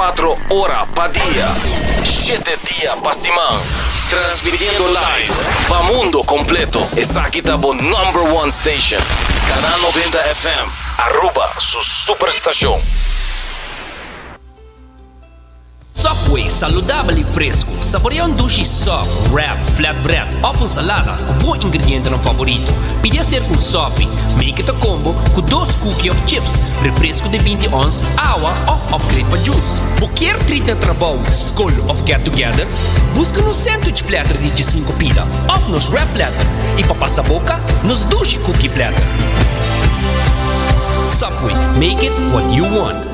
24 ora pa dia, shete dia pa siman. Transmitiendo live pa mundo completo. Esaki ta bo number one station. Canal 90 FM, Aruba su superstacion. Subway, saludabel y fresco. Saborea un dushi sub, wrap, flatbread of un salada cu bo ingredientenan favorito. Pidi hacer cu un sopi. Make it a combo cu dos cookie of chips, refresco di binti ons, awa of upgrade pa juice. Bo kier treat na trabou, scol of get together? Busca nos sandwich platter di diesinco pida of nos wrap platter y pa pasa boca, nos dushi cookie platter. Subway, make it what you want.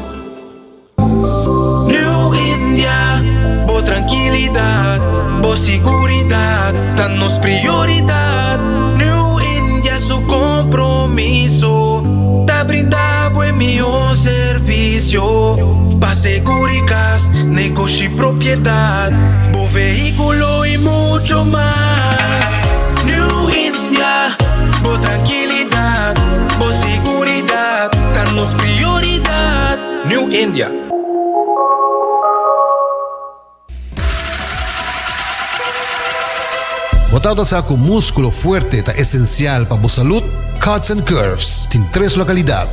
New India, bo trankilidat, bo siguridat ta nos prioridat. New India su kompromiso ta brinda bo e mihó servisio pa seguri kas, negoshi, propiedat, bo vehíkulo i mucho mas. New India, bo trankilidat, bo siguridat ta nos prioridat. New India. Bo tabata sa ku múskulo fuerte ta esensial pa bo salud? Cuts and Curves tin tres lokalidat,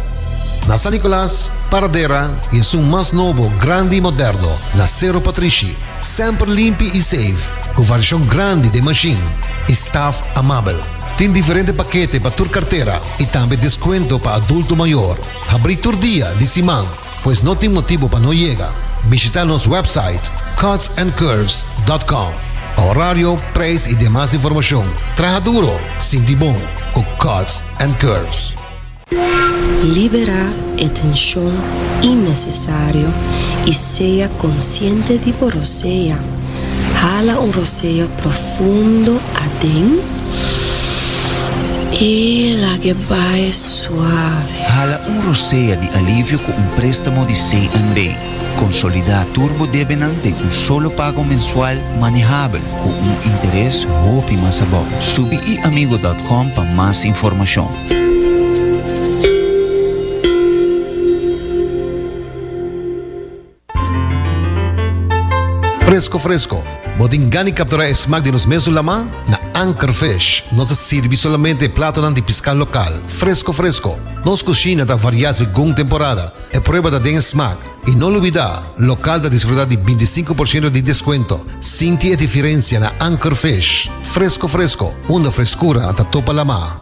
na San Nicolas, Paradera i esun mas nobo, grandi i moderno, na Sero Patrishi. Semper limpi i safe, ku variashon grandi den mashin i staf amabel. Tin diferente pakete pa tur kartera i tambe deskuento pa adulto mayor. Habrí tur dia di siman, pues no tin motibu pa no yega. Bishitá nos website cutsandcurves.com pa horario, prijs i demas informashon. Traha duro, sinti bon ku Cuts and Curves. Liberá e tenshon innesesario i sea konsiente di bo rosea. Hala un rosea profundo aden i lag'e bai suave. Hala un rosea di alivio ku un préstamo di CNB. Konsolidá tur bo debenan den un solo pago mensual manehabel ku un interes hopi mas abou. Subi iamigo dòt kòm pa mas informashon. Fresco fresco, bo tin gana di captura e smaak di nos mesun lama? Na Anchor Fish nos ta sirbi solamente e platonan di pisca local, fresco fresco. Nos cushina ta varia segun temporada, e prueba ta den e smaak. Y no lubida, local ta disfruta di binticinco por ciento di descuento. Sinti e diferencia na Anchor Fish. Fresco fresco, unda frescura ta topa lama.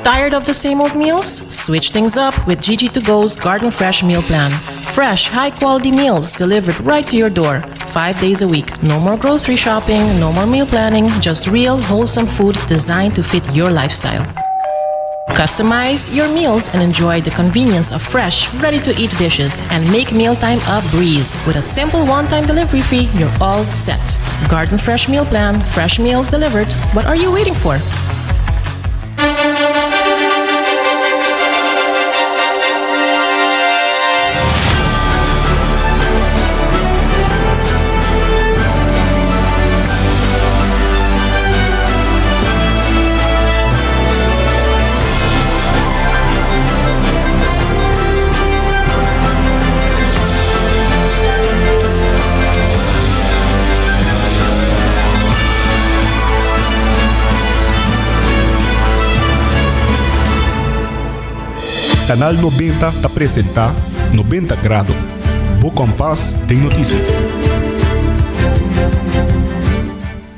Tired of the same old meals? Switch things up with Gigi to Go's Garden Fresh Meal Plan. Fresh, high quality meals delivered right to your door, five days a week. No more grocery shopping, no more meal planning, just real, wholesome food designed to fit your lifestyle. Customize your meals and enjoy the convenience of fresh, ready to eat dishes and make mealtime a breeze. With a simple one time delivery fee, you're all set. Garden Fresh Meal Plan, fresh meals delivered. What are you waiting for? Canal 90 ta presenta 90 Grado, bo kompas den notisia.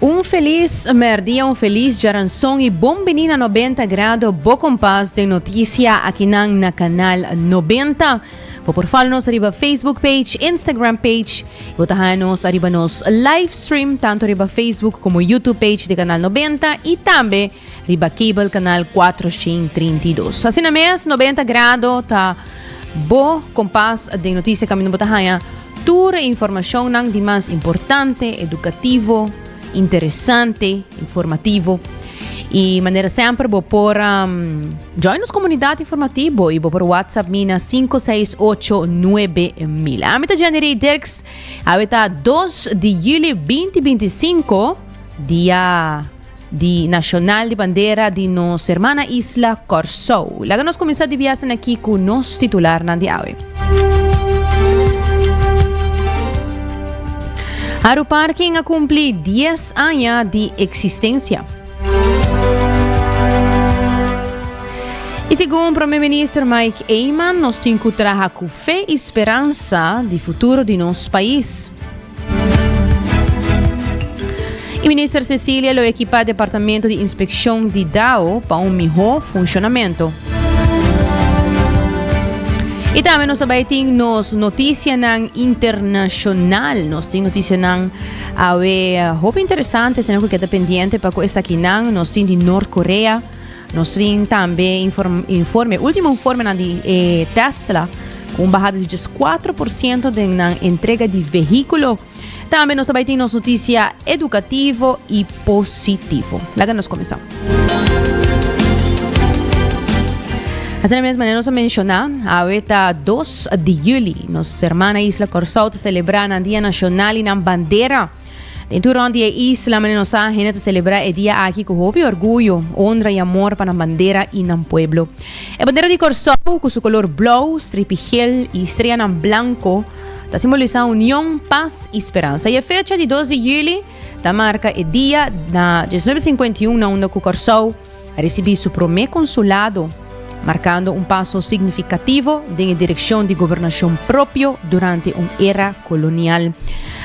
Un felis merdia, un felis djaranson y bon bini na 90 Grado, bo kompas den notisia akinan na Canal 90. Bo por follow nos ariba Facebook page, Instagram page. Bo ta haya nos ariba nos live stream tanto riba Facebook como YouTube page di Canal 90 y tambe riba cable canal 432. Asina mes, 90 grado ta bo kompas den noticia camino bo ta haya tur e informacionnan di mas importante, educativo, interesante, informativo. Y manera semper bo por um, join nos comunidad informativo y bo por WhatsApp mi na 5689000. Ami ta Jenny Dirks. Awe ta 2 di juli 2025, dia di nacional di bandera di nos hermana isla Kòrsou. Laga nos kuminsá di biasen aki ku nos titularnan di awe. Aruparking a cumpli dies aña di existencia. Y segun Prome Minister Mike Eman nos tin cu traha cu fe y speransa di futuro di nos pais. Y Minister Cecilia lo equipa Departamento di Inspeccion di DAO pa un miho funcionamento. Y tambe nos tambe tin nos noticianan internacional. Nos tin noticianan awe hopi interesante, sino que queda pendiente pa cu esakinan. Nos tin di North Korea. Nos tin tambe inform, informe, último informe di eh, Tesla, cu un bajada di 4% den nan entrega di vehículo. Tambe nos tambe tin nos noticia educativo y positivo. Laga nos comenzá. Asina mes manera nos a menciona, awe ta 2 di juli. Nos hermana isla Kòrsou ta celebra nan Dia Nacional y nan bandera. Den tur rond di e isla manera nos sa, hende ta celebra e dia aki cu hopi orguyo, honra y amor pa nan bandera y nan pueblo. E bandera di Kòrsou cu su color blou, strepi gel y streanan blanco ta simbolisa union, pas y speransa. Y e fecha di 2 di juli ta marca e dia na 1951 na unda cu Kòrsou a ricibi su prome consulado, marcando un paso significativo den e direccion di gobernacion propio durante un era colonial.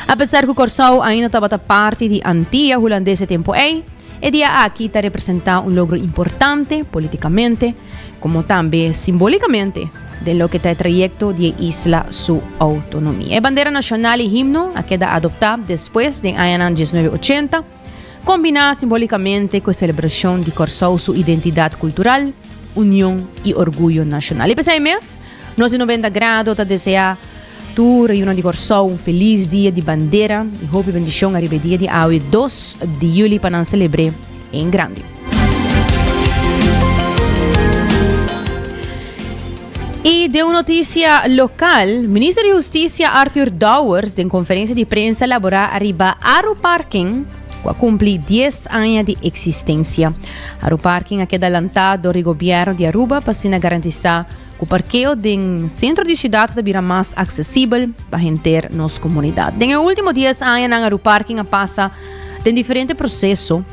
Apesar cu Kòrsou ainda tabata parti di Antia Hulandes e tempo ey, e dia aki ta representa un logro importante politicamente como tambe simbolicamente den loke ta e trayecto di e isla su autonomia. E bandera nacional y himno a keda adopta despues den añanan 1980, kombiná simbolikamente ku e selebrashon di Kòrsou su identidat kultural, union i orguyo nashonal. I p'esei mes, nos di 90 Grado ta deseá tur e yunan di Kòrsou un felis dia di bandera i hopi bendishon ariba e dia di awe 2 di yüli pa nan selebr'é en grandi. I den un notisia lokal, Minister di Hustisia Arthur Dowers den konferensia di prensa laborá ariba Aruparking ku a kumpli dies aña di eksistensia. Aruparking a keda lantá dor di gobièrnu di Aruba pa asina garantisá ku parkeo den sentro di siudat ta bira mas aksesibel pa henter nos komunidat. Den e último dies añanan Aruparking a pasa den diferente proseso.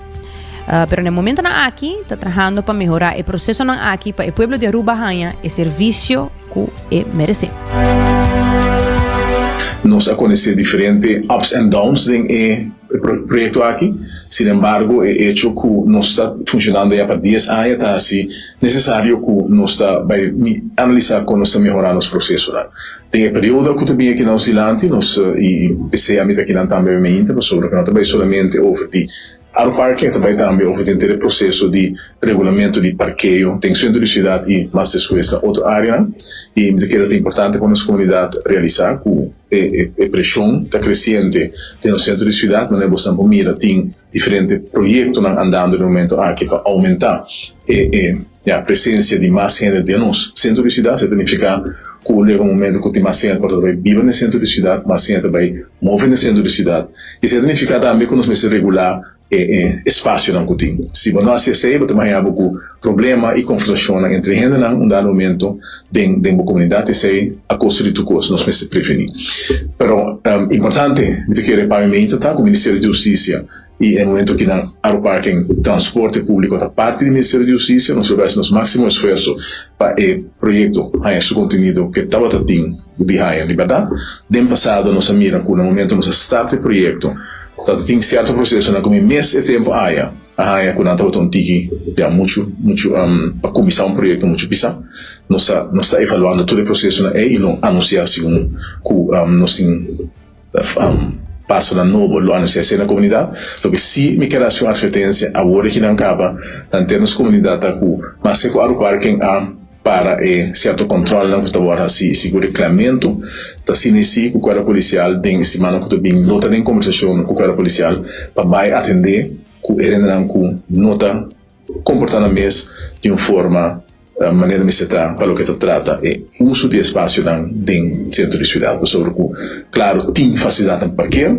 Pero na e momentonan aki ta trahando pa mehora e procesonan aki pa e pueblo di Aruba haña e servicio cu e merece. Nos a conoce diferente ups and downs den e proyecto aki, sin embargo e hecho cu nos ta funcionando ya pa dies aña ta haci necesario cu nos ta bay analisa con nos ta mehora nos procesonan. Den e periodo cu ta bin aki nos dilanti nos y p'esey ami ta akinan tambe meinta pasobra cu no ta bay solamente over di Aruparking ta bai tambe over den ter e proseso di regulamento di parkeo den sentro di siudat i mas despues na otro áreanan. I mi ta kere ta importante pa nos komunidat realisá ku e e preshon ta kresiente den nos sentro di siudat. Manera bosan por mira tin diferente proyektonan andando den momento aki pa oumentá e e ya presensia di mas hende den nos sentro di siudat. Esei ta nifiká ku llega un momento ku tin mas hende ku ta bai biba den sentro di siudat, mas hende ta bai Move na sentro di siudat. Esei ta nifiká tambe ku nos mester regulá e e espasionan ku tin. Si bo no hasi esei, bo ta maña bo ku problema i konfrontashonnan entre hendenan un dado momento den den bo komunidat. Esei a kosto di tur kos nos mester prevení. Pero importante mi ta kere pa mi meinta ta ku Ministerio di Hustisia I e momento ki nan Aruparking Transporte Públiko ta parti di Ministerio di Hustisia, nos lo bai hasi nos máksimo esfuerso pa e proyekto haña su kontenido ku e tabata tin di haña. Di bèrdat, den pasado nos a mira ku na momento nos a start e proyekto, tabata tin sierto prosesonan ku mi mes e tempu aya a haña ku nan tabata un tiki ya muchu muchu pa kuminsá un proyekto muchu pisá. Nos ta nos ta evaluando tur e prosesonan ei i lo anunsiá segun ku nos tin. Pasonan nobo lo anuncia esey na comunidad. Loke si mi kier haci un advertencia awor di kinan caba ta henter nos comunidad ta cu maske cu Aruparking a para e cierto controlnan cu ta worde haci y sigur reclamento ta asina y si cu Cuerpo Policial den e simannan cu ta bin lo ta den conversacion cu Cuerpo Policial pa bay atende cu e hendenan cu no ta comporta nan mes di un forma Manera mester ta pa loke ta trata e uso di espasionan den sentro di siudat, pasobra ku klaro tin fasilidatnan pa parkeo,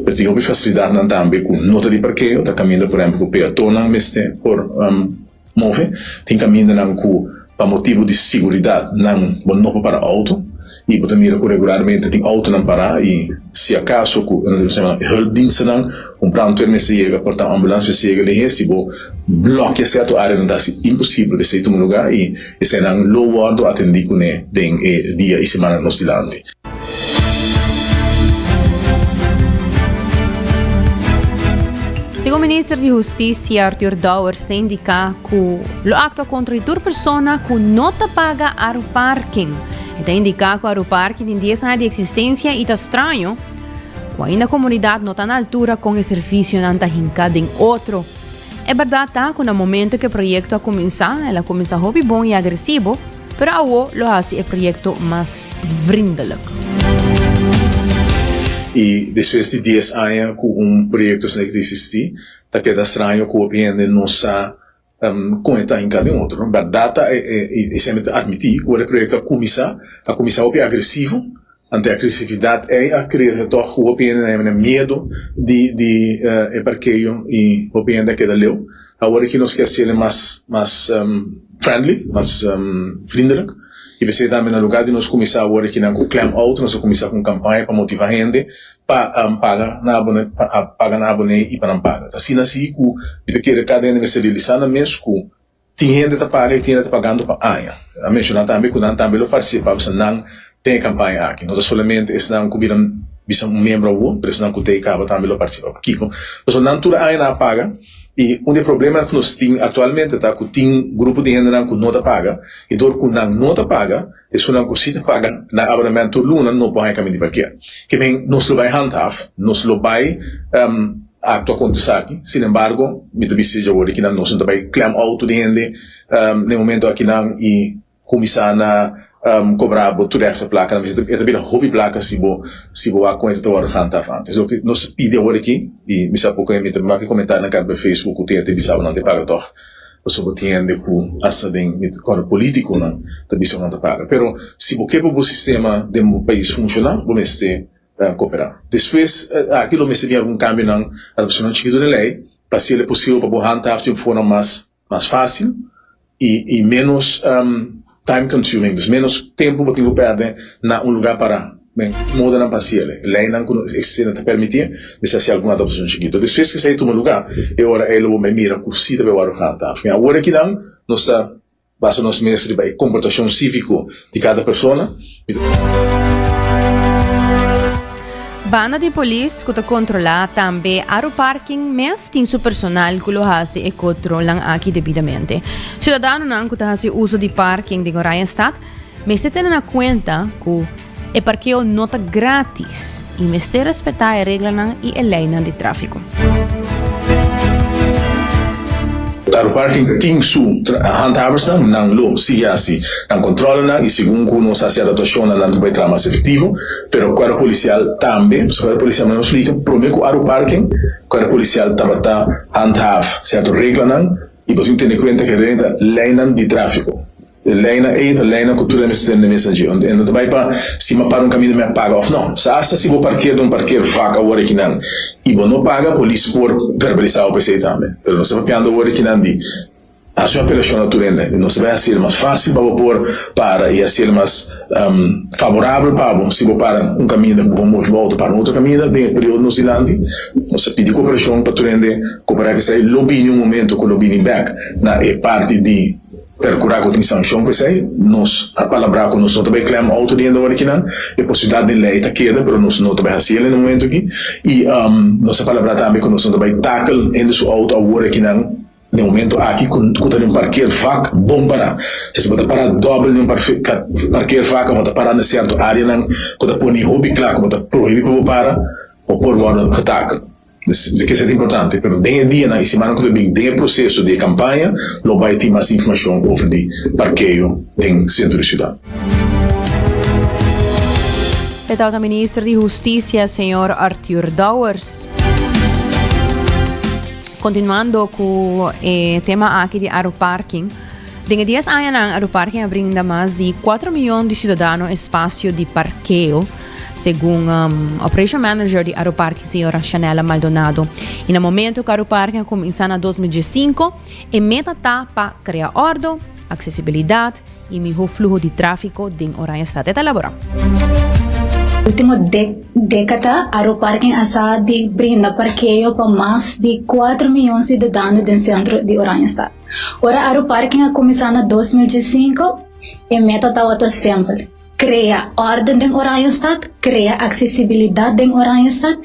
pero tin hopi fasilidatnan tambe ku no ta di parkeo, ta kaminda por ehempel ku peatonnan mester por move, tin kamindanan ku pa motibu di siguridat nan bo no por para outo. i bo ta mira ku regularmente tin outonan pará i si akaso ku hulpdienstennan, un brandweer mester yega, por ta un ambulans mester yega lihé, si bo blòkia sierto áreanan ta hasi imposibel pa esei tuma lugá i eseinan lo wòrdu atendí kuné den e dia i simannan nos dilanti. Segun Minister di Husticia Arthur Dowers ta indica cu lo actua contra di tur persona cu no ta paga Aruparking. E ta indica cu Aruparking tin dies aña di existencia y ta straño cu ainda comunidad no ta na altura con e servicionan ta hinca den otro. E berdad ta cu na momento cu e proyecto a cuminsa, el a cuminsa hopi bon y agresivo, Pero awo lo hasi e proyekto mas vriendelijk. I despues di dies aña ku un proyekto asina ta eksistí, ta keda straño ku hopi hende no sa kon e ta hinká den otro. Bèrdat ta, i semper ta atmití, ku ora e proyekto a kuminsá, a kuminsá hopi agresivo. Anto e agresividat ei a krese tòg ku hopi hende a hende miedu di di e parkeo i hopi hende a keda leu. Awor aki nos ke hasiel mas mas friendly, mas vriendelijk. I p'esei tambe na lugar di nos kuminsá awor aki nan ku klem outo nos a kuminsá ku un kampaña pa motivá hende pa paga nan abone pa paga nan abone i pa nan paga. Ta asina si ku mi ta kere kada hende mester realisá nan mes ku Tin hende ta paga i tin hende ta pagando pa aña. A menshoná tambe ku nan tambe lo partisipá pasobra nan den e kampaña aki. No ta solamente esnan ku bira bisa un miembro awor, pero esnan ku ta ei kaba tambe lo partisipá. Pakiko? Pasobra nan tur aña nan a paga i un di e problemanan ku nos tin aktualmente ta ku tin grupo di hendenan ku no ta paga i dor ku nan no ta paga, esunnan ku si ta paga nan abonamento tur luna no por haña kaminda di parkea. Ke men nos lo bai handhaaf, nos lo bai. Actua contra esaki. Sin embargo, mi ta bisa dje awor kinan nos no ta bay klem auto di hende den momento akinan y cuminsa na cobra bo tur extra placa. Nan bisa e ta bira hopi placa si bo si bo wak con e ta wordo handhaaf antes. Loke nos ta pidi awor aki y mi sa poco mi ta wak e comentarionan caba riba Facebook cu tin hende ta bisa bo nan ta paga toch pasobra bo tin hende cu hasta den mi ta corda politiconan ta bisa bo nan ta paga. Pero si bo ke pa bo sistema den bo pais funciona bo mester Koperá. Despues aki lo mester bin algun kambionan, adaptashonnan chikitu den lei pa hasiel e posibel pa bo handhaaf di un forma mas mas fásil i i ménos time consuming, dus ménos tempu bo tin ku pèrdè na un lugá pará. Men modanan pa hasiel e leinan ku eksistente ta permití, mester hasi algun adaptashon chikitu. Despues ku esei tuma lugá, e ora ei lo bo bai mira ku si ta bai wòrdu gehandhaafd. Awor akinan nos ta. Basa nos mes riba e komportashon síviko di kada persona. Banda di polis ku ta kontrolá tambe Aruparking mes tin su personal ku lo hasi e kotrolnan aki debidamente. Siudadanonan ku ta hasi uso di parking den Oranjestad mester tene na kuenta ku E parkeo no ta gratis y mester respeta e reglanan y e leynan di trafico. Claro parking tin su handhaversnan, nan lo sigui haci nan controlenan y segun cu nos haci adaptacionnan nan ta bay traha mas efectivo, pero cuerpo policial tambe, pasobra cuerpo policial manera nos splica, prome cu Aru Parking, cuerpo policial tabata handhaaf cierto reglanan y bo tin tene cuenta cu e ta leynan di trafico. E leinan ei ta leinan ku tur e mester tene mes na dje. E no ta bai pa si mi a para un kaminda mi a paga òf no. Sa asta si bo parker den un parker vak awor akinan i bo no paga, polis por verbalisá bo pa esei tambe. Pero nos ta papiando awor akinan di hasi un apelashon na tur hende. Nos ta bai hasi el mas fásil pa bo por para i hasi el mas favorabel pa bo si bo para un kaminda ku bo por move bo outo para un otro kaminda den e periodo nos dilanti. Nos ta pidi koperashon pa tur hende koperá ku esei. Lo bini un momento ku lo bini bèk na e parti di. Percura cu tin sancion pa esey. Nos a palabra cu nos no ta bay klem auto di hende awor akinan. E posibilidad den ley ta keda, pero nos no ta bay haci el na e momento aki. Y nos a palabra tambe cu nos no ta bay takel hende su auto awor akinan na e momento aki cu ta den un parkeervak bon para. Si bo ta para dobel den un parkeervak of bo ta para na cierto areanan cu ta pone hopi cla cu bo ta prohibi pa bo para, bo por wordo getakel. Di ke esei ta importante, pero den e dianan i simannan ku ta bin den e proseso di e kampaña lo bai tin mas informashon over di parkeo den sentro di siudat. Esei tabata Minister di Hustisia, señor Arthur Dowers. Continuando ku e tema aki di Aruparking. Den e dies añanan Aruparking a brinda mas di cuatro miyon di ciudadano espacio di parkeo. Segun Operation Manager di Aruparking señora Shanella Maldonado. Y na momento cu Aruparking a cuminsa na 2015, e meta ta pa crea ordo, accesibilidad. y miho fluho di trafico den Oranjestad. E ta elabora. Ultimo decada Aruparking a sa di brinda parkeo pa mas di cuatro miyon ciudadano den centro di Oranjestad. Ora Aruparking a cuminsa na 2015, e meta tawata simpel, crea orden den Oranjestad, crea accesibilidad den Oranjestad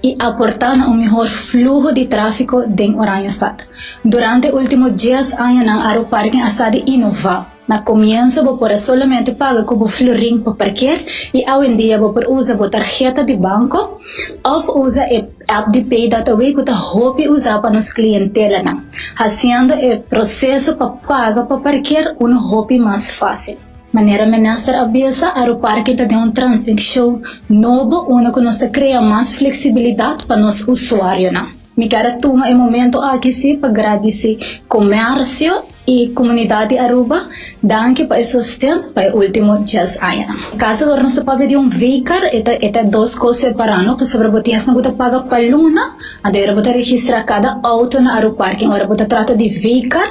y aporta na un mihor fluho di trafico den Oranjestad. Durante ultimo dies añanan Aruparking a sa di innova. Na komienso bo por a solamente paga ku bo florin pa parker i awendia bo por usa bo tarheta di banko òf usa e app di Pay.away ku ta hopi usá pa nos klientelanan, hasiendo e proseso pa paga pa parker unu hopi mas fásil. Manera Minister a bisa, Aruparking ta den un transishon nobo unda ku nos ta krea mas fleksibilidat pa nos usuarionan. Mi kier a tuma e momento aki si pa gradisi comercio y comunidad di Aruba, danki pa e sosten pa e ultimo dies añanan. Caso ora nos ta papia di un V-car e ta e ta dos cos separa no, pasobra bo tin esnan cu ta paga pa luna, anto ora bo ta registra cada auto na Aruparking ora bo ta trata di V-car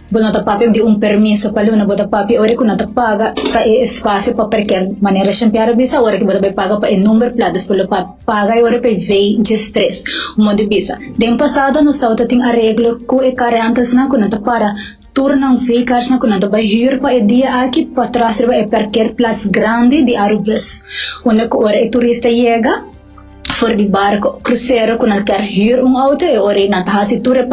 bo no ta papia di un permiso pa luna, bo ta papia ora cu nan ta paga pa e espacio pa parker, manera Jean Pierre a bisa ora cu bo ta bay paga pa e numberplaat despues lo papia. Paga e ora pa e vei djestres. Un modo di bisa, den pasado nos tabata tin areglo ku e karentasnan ku nan ta para tur nan veikarsnan ku nan ta bai hür pa e dia aki patras riba e parkeerplaats grandi di Arubus, unda ku ora e turista yega for di barko krusero ku nan kier hür un outo e ora ei nan ta hasi tur e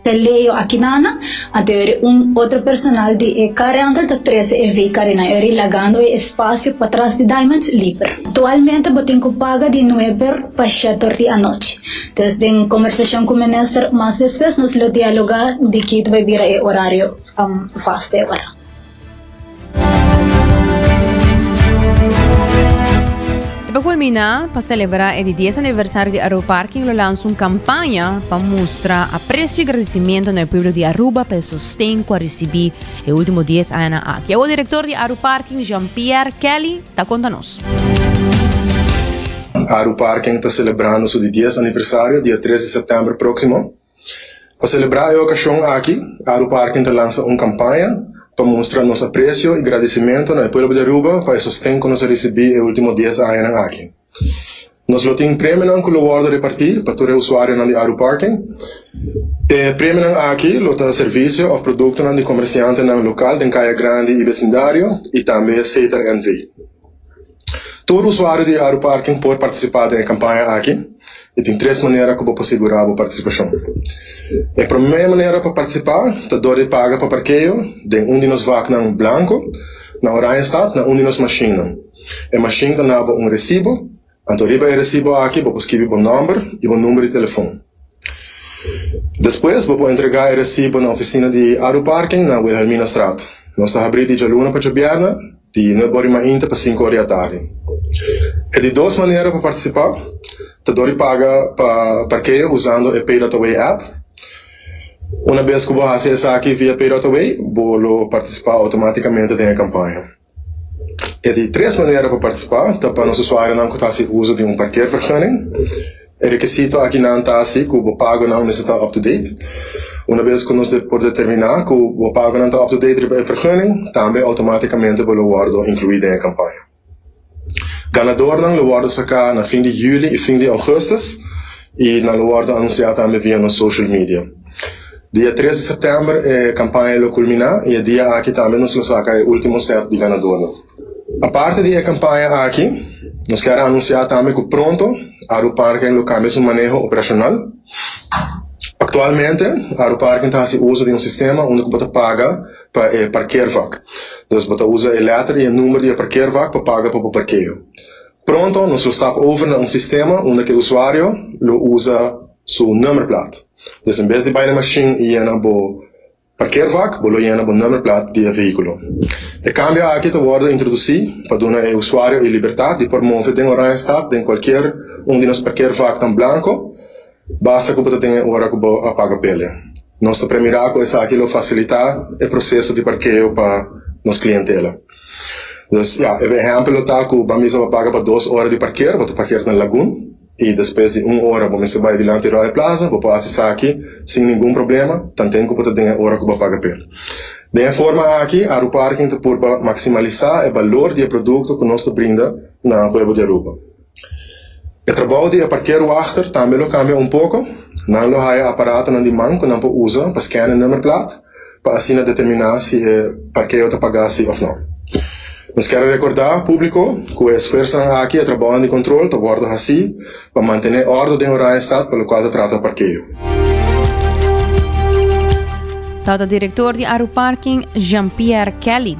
Peleo akinana, anto eri un otro personal di e car rental ta trece e V-carina, eri lagando e espacio patras di Diamonds liber. Actualmente bo tin cu paga di nueber pa shetor di anochi. Dus den conversacion cu minister mas despues nos lo dialoga di ki ta bay bira e horario vast e ora. E pa culmina, pa celebra e di dies aniversario di Aruparking lo lansa un campaña pa mustra aprecio y gradicimento na e pueblo di Aruba pa e sosten cu a ricibi e ultimo dies añanan aki. Awor director di Aruparking, Jean Pierre Kelly, ta conta nos. Aruparking ta celebrando su di dies aniversario dia tres di september proximo. Pa selebrá e okashon aki, Aruparking ta lansa un kampaña pa mustra nos apresio i gradisimentu na e pueblo di Aruba pa e sosten ku nos a risibí e último dies añanan aki. Nos lo tin premionan ku lo wòrdu repartí pa tur e usuarionan di Aruparking. E premionan aki lo ta servisio òf produktonan di komersiantenan lokal den Kaya Grandi i besindario i tambe Setar NV. Tur usuario di Aruparking por partisipá den e kampaña aki i tin tres manera ku bo por sigurá bo partisipashon. E promé manera pa partisipá ta dor di paga pa parkeo den un di nos vaknan blanko na Oranjestad na un di nos mashinnan. E mashin ta na bo un resibo, anto riba e resibo aki bo por skibi bo nòmber i bo number di telefon. Despues bo por entregá e resibo na ofisina di Aruparking na Wilhelminastraat. Nos ta habrí di djaluna pa djabièrnè. Di nuebe ora di mainta pa sinku ora di atardi. E di dos manera pa partisipá ta dor di paga pa parkeo usando e Pay.Away app. Una bes ku bo hasi esaki via Pay.Away, bo lo partisipá outomátikamente den e kampaña. E di tres manera pa partisipá ta pa nos usuarionan ku ta hasi uso di un parkeervergunning. E rekisito akinan ta si ku bo pagonan mester ta up to date. Una bes ku nos por determiná ku bo pagonan ta up to date riba e vergunning, tambe outomátikamente bo lo wòrdu inkluí den e kampaña. Ganadornan lo wòrdu saká na fin di yüli i fin di ougùstùs i nan lo wòrdu anunsiá tambe via nos social media. Dia tres di sèptèmber e kampaña lo kulminá i e dia aki tambe nos lo saka e último sèt di ganadornan. Aparte di e kampaña aki, nos kier a anunsiá tambe ku pronto Aruparken lo kambia su maneho operashonal. Aktualmente, Aruparken ta hasi uso di un sistema unda ku bo ta paga pa e parkeervak. Dus bo ta usa e lèter i e number di e parkeervak pa paga pa bo parkeo. Pronto nos lo stap over na un sistema unda ku e usuario lo usa su nummerplaat. Dus en bes di bai na mashin i yena bo parkeervak, bo lo yena bo nummerplaat di e vehíkulo. E kambio aki ta wòrdu introdusí pa duna e usuario e libertat di por move den Oranjestad den kualkier un di nos parkeervaknan blanko, basta ku bo ta den e ora ku bo a paga p'ele. Nos ta premirá ku esaki lo fasilitá e proseso di parkeo pa nos klientela. Dus ya, e ehèmpel lo ta ku ban bisa bo paga pa dos ora di parker, bo ta parker na Lagun, i despues di un ora bo mester bai dilanti Royal Plaza, bo por hasi esaki sin ningun problema, tanten ku bo ta den e ora ku bo a paga p'e. Den e forma aki Aruparking ta purba maximalisa e balor di e producto cu nos ta brinda na pueblo di Aruba. E trabou di e parkeerwachter tambe lo cambia un poco, nan lo haya aparatonan di man cu nan por usa pa scan e nummerplaat pa asina determina si e parkeo ta paga si of no. Nos kier a recorda publico cu e esfuersonan aki e trabounan di control ta wordo haci pa mantene ordo den Oranjestad pa locual ta trata parkeo. Tata director di Aruparking, Jean Pierre Kelly.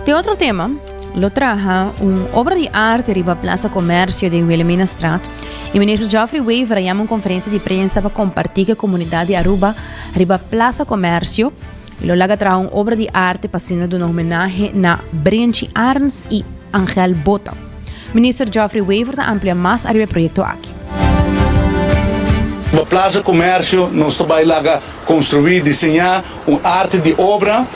Den otro tema, lo traha un obra di arte riba Plaza Comercio den Wilhelminastraat y Minister Geoffrey Wever a yama un conferencia di prensa pa comparti cu e comunidad di Aruba riba Plaza Comercio y lo laga traha un obra di arte pa asina duna homenahe na Brenchi Arns y Angel Bota. Minister Geoffrey Wever ta amplia mas ariba e proyecto aki. Riba Plaza Comercio nos ta bay laga construi, diseña un arte di obra.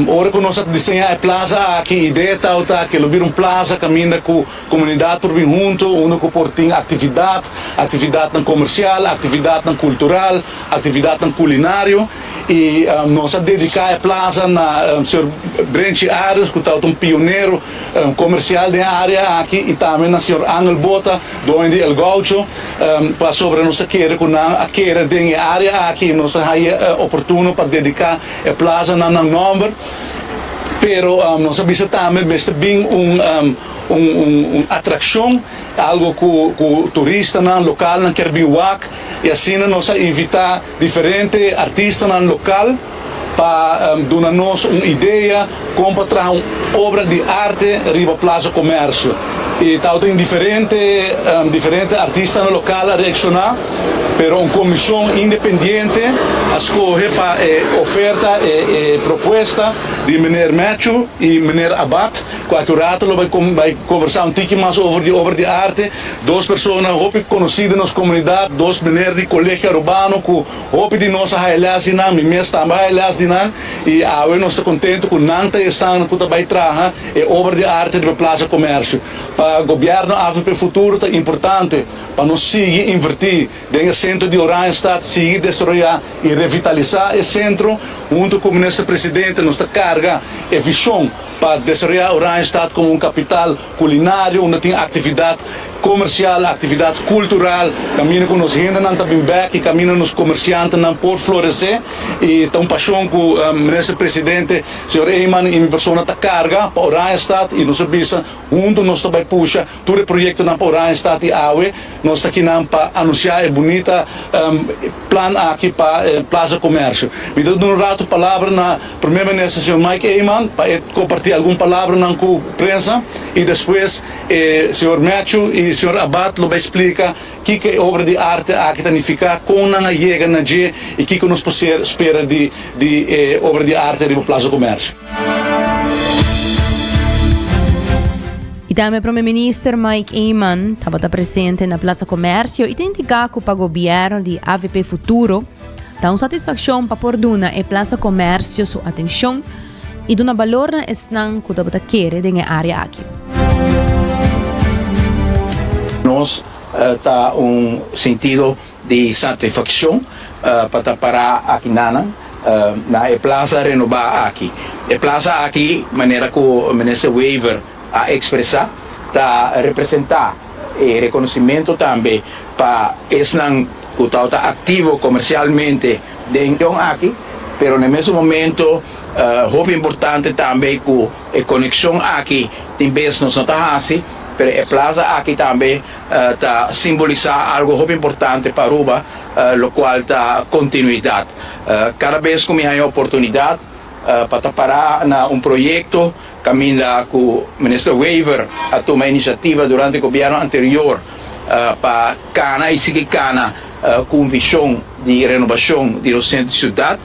Ora cu nos a diseña e plaza aki, idea tawata cu lo bira un plaza caminda cu comunidad por bin hunto, unda cu por tin actividad, actividadnan comercial, actividadnan cultural, actividadnan culinario. Y nos a dedica e plaza na señor Brenchi Arias cu tawata un pionero comercial den e area aki y tambe na señor Angel Bota, doño di El Gaucho, pasobra nos ta kere cu nan a kere den e area aki y nos a haya oportuno pa dedica e plaza na nan nomber. Pero nos a bisa tambe mester bin un un atraccion, algo cu cu turistanan localnan kier bin wak y asina nos a invita diferente artistanan local pa duna nos un idea kon pa traha un obra di arte riba Plaza Comercio. Y tabatin diferente diferente artistanan local a reacciona, pero un comision independiente a scoge pa e oferta, e propuesta di meneer Matthew y meneer Abad. Cu aki un rato lo bay conversa un tiki mas over di obra di arte. Dos persona hopi conoci den nos comunidad, dos meneer di Colegio Arubano cu Hopi di nos a haya les di nan, mi mes tambe a haya les di nan, i awe nos ta contento cu nan ta esnan cu ta bay traha e obra di arte riba Plaza Comercio. Pa Gobierno avp Futuro ta importante pa nos sigui inverti den e centro di Oranjestad, sigui desaroya y revitalisa e centro. Hunto cu Minister Presidente nos ta carga e vision pa desaroya Oranjestad como un capital culinario unda tin actividad comercial, actividad cultural, caminda cu nos hendenan ta bin bek y caminda nos comerciantenan por florece y ta un pasion cu Minister Presidente señor Eman y mi persona ta carga pa Oranjestad y nos a bisa hunto nos ta bay pusha tur e proyectonan pa Oranjestad y awe nos ta kinan pa anuncia e bunita plan aki pa Plaza Comercio. Mi ta duna un rato palabra na Primer Minister señor Mike Eman pa e comparti algun palabranan cu prensa y despues E señor Matthew y señor Abad lo bay splica kico e obra di arte aki ta nifica, con nan a yega na dje y kico nos por ser spera di di e obra di arte riba Plaza Comercio. Y tambe Prome Minister Mike Eman tabata presente na Plaza Comercio y ta indica cu pa gobierno di avp Futuro ta un satisfaccion pa por duna e Plaza Comercio su atencion i duna balor na esnan ku tabata kere den e área aki. Nos ta un sentido di satisfakshon pa ta pará aki nanan na e plaza renobá aki. E plaza aki, manera ku Minister Wever a ekspresá, ta representá e rekonosimento tambe pa esnan ku tabata aktivo komersialmente den region aki, pero na e mesun momento hopi importante tambe ku e konekshon aki tin bes nos no ta hasi, pero e plaza aki tambe ta simbolisá algo hopi importante pa Aruba, lokual ta kontinuidat. Kada bes ku mi haña oportunidat pa ta pará na un proyekto kaminda ku Minister Wever a tuma inisiativa durante gobièrnu anterior pa kana i sigui kana ku un vishon di renobashon di nos sentro di siudat.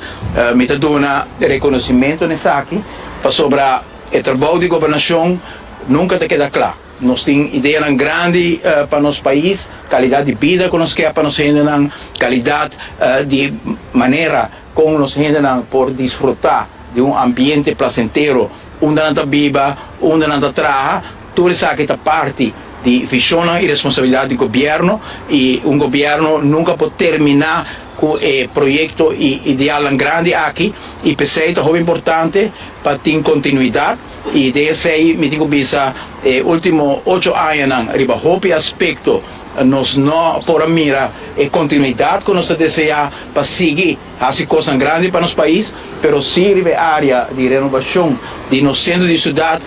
Mi ta duna rekonosimentu na esaki pasobra e trabou di gobernashon nunka ta keda kla. Nos tin ideanan grandi pa nos pais, kalidat di bida ku nos ke pa nos hendenan, kalidat di manera kon nos hendenan por disfrutá di un ambiente plasentero unda nan ta biba, unda nan ta traha. Tur esaki ta parti di vishonnan i responsabilidat di gobièrnu i un gobièrnu nunka por terminá. ku e proyekto i idealnan grandi aki i p'esei ta hopi importante pa tin kontinuidat i den esei mi tin ku bisa e último ocho añanan riba hopi aspekto nos no por a mira e kontinuidat ku nos ta deseá pa sigui hasi kosnan grandi pa nos pais, pero sí riba e área di renobashon di nos sentro di siudat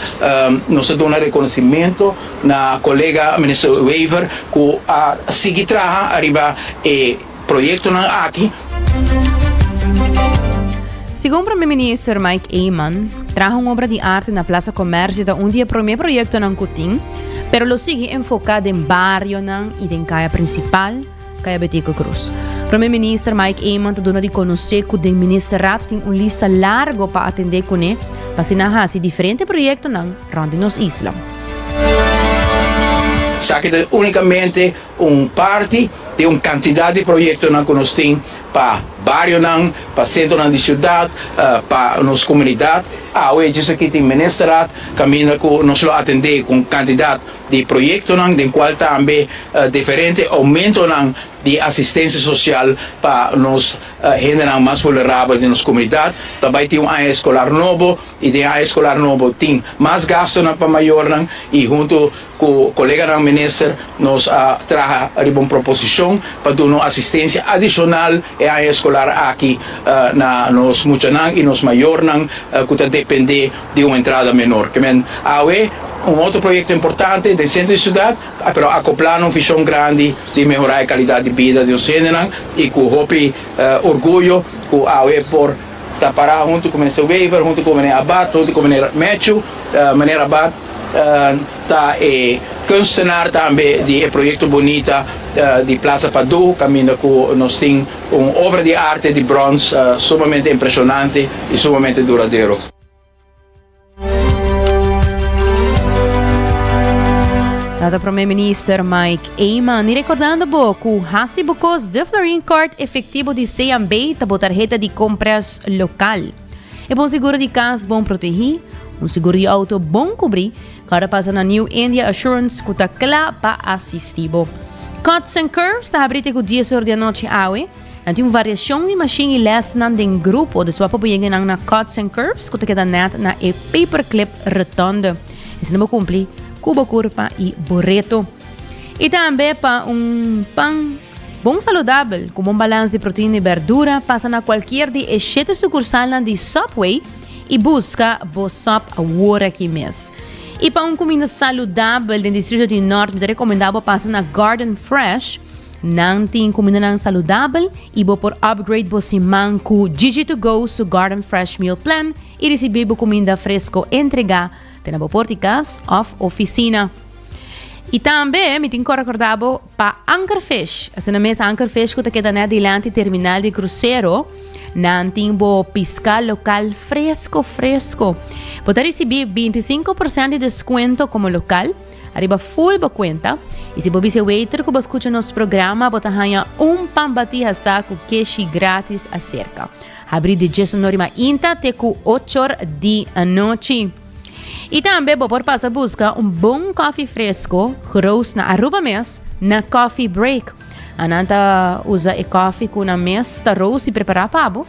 nos ta duna rekonosimentu na kolega Minister Wever ku a sigui traha riba e proyektonan aki. Segun Prome Minister Mike Eman, traha un obra di arte na Plaza Comercio ta un di e prome proyectonan cu tin, pero lo sigui enfoca den barionan y den caya principal, Caya Betico Croes. Prome Minister Mike Eman ta duna di conoce cu den Ministerraad tin un lista largo pa atende cune pa asina haci diferente proyectonan rond di nos isla. Esaki ta unicamente un parti di un cantidad di proyectonan cu nos tin pa barionan, pa centronan di ciudad, pa nos comunidad. Awe djis aki tin Ministerraad caminda cu nos lo atende cu un cantidad di proyectonan den cual tambe diferente aumentonan di asistencia social pa nos hendenan mas vulnerabel den nos comunidad. Ta bay tin un aña escolar nobo y den aña escolar nobo tin mas gastonan pa mayornan y hunto cu coleganan minister nos a traha riba un proposicion pa duna un asistencia adicional e aña escolar aki na nos muchanan y nos mayornan cu ta depende di un entrada menor. Ke men awe un otro proyecto importante den centro di ciudad, pero acoplá na un vision grandi di mehora e calidad di bida di nos hendenan y cu hopi orguyo cu awe por ta para hunto cu Minister Wever, hunto cu Meneer Abad, hunto cu Meneer Mechu. Meneer Abad ta e kunstenaar tambe di e proyecto bunita di Plaza Padu, caminda cu nos tin un obra di arte di brons sumamente impresionante y sumamente duradero. Tata Prome Minister Mike Eman y recordando bo cu hasi bo cos de Florin Card efectivo di CMB ta bo tarjeta di compras local. E bon seguro di cas bon protegi, un seguro di auto bon cubri, cada pasa na New India Assurance cu ta cla pa asisti bo. Cuts and Curves ta habri te cu 10 or di anochi awe. Nan tin un variacion di machine y lesnan den grupo, dus wak pa bo yega nan na Cuts and Curves cu ta keda net na e Paperclip Rotonde. Esina bo cumpli cu bo curpa y bo reto. Y tambe pa un pan bon saludabel cu bon balans di proteina y berdura, pasa na cualkier di e shete sucursalnan di Subway y busca bo sub awor aki mes. Y pa un cuminda saludabel den distrito di Noord, mi ta recomenda bo pasa na Garden Fresh. Nan tin kumindanan saludabel i bo por upgrade bo siman ku Gigi To Go su Garden Fresh Meal Plan i risibí bo kuminda fresko entregá te na bo por di kas òf ofisina. I tambe mi tin ku rekordá bo pa Anchor Fish. Asina mes Anchor Fish ku ta keda net dilanti terminal di krusero. Nan tin bo piská lokal fresko fresko. Bo ta risibí 25% di deskuento komo lokal. Ariba full bo cuenta. Y si bo bisa e waiter cu bo scucha nos programa, bo ta haña un pan bati hasá cu keshi gratis acerca. Habri di djesonor mainta te cu ochor di anochi. Y tambe bo por pasa busca un bon koffie fresco, geroast na Aruba mes, na Coffee Break. Anan ta usa e koffie cu nan mes ta roast y prepara pa bo.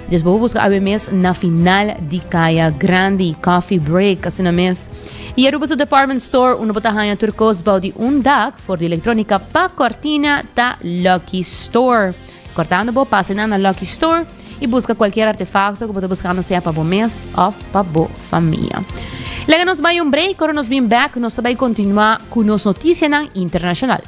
Dus bo por busca awe mes na final di Caya Grandi, Coffee Break, asina mes. Y Aruba su department store, unda bo ta haña tur cos bou di un dak, for di electronica pa cortina, ta Lucky Store. Cortando bo, pasa nan na Lucky Store y busca cualkier artefacto cu bo ta buscando sea pa bo mes of pa bo famia. Laga nos bai un break, ora nos bin back nos ta bai continua cu nos noticianan internacional.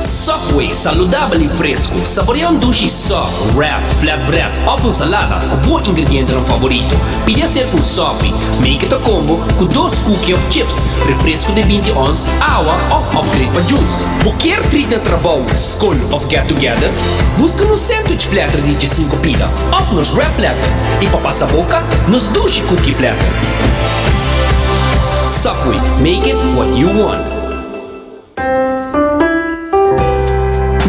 Subway, saludabel y fresco. Saborea un dushi sub, wrap, flatbread of un salada cu bo ingredientenan favorito. Pidi acerca un Subway. Make it a combo cu dos cookie of chips, refresco di binti ons, awa of upgrade pa juice. Bo kier treat na trabou, scol of get together? Busca nos sandwich platter di djesinco pida of nos wrap platter y pa pasa boca, nos dushi cookie platter. Subway, make it what you want.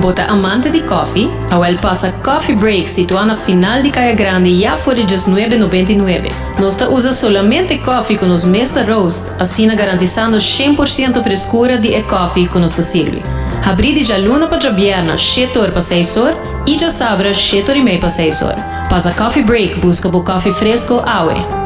Bo ta amante di koffie? Awel pasa Coffee Break situá na final di Kaya Grandi ya for di djesnuebe nobenta i nuebe. Nos ta usa solamente koffie ku nos mes ta roast, asina garantisando shen por siento freskura di e koffie ku nos ta sirbi. Habrí di djaluna pa djabièrnè shete or pa seis or i djasabra shete or i mei pa seis or. Pasa Coffee Break buska bo kòfi fresko awe.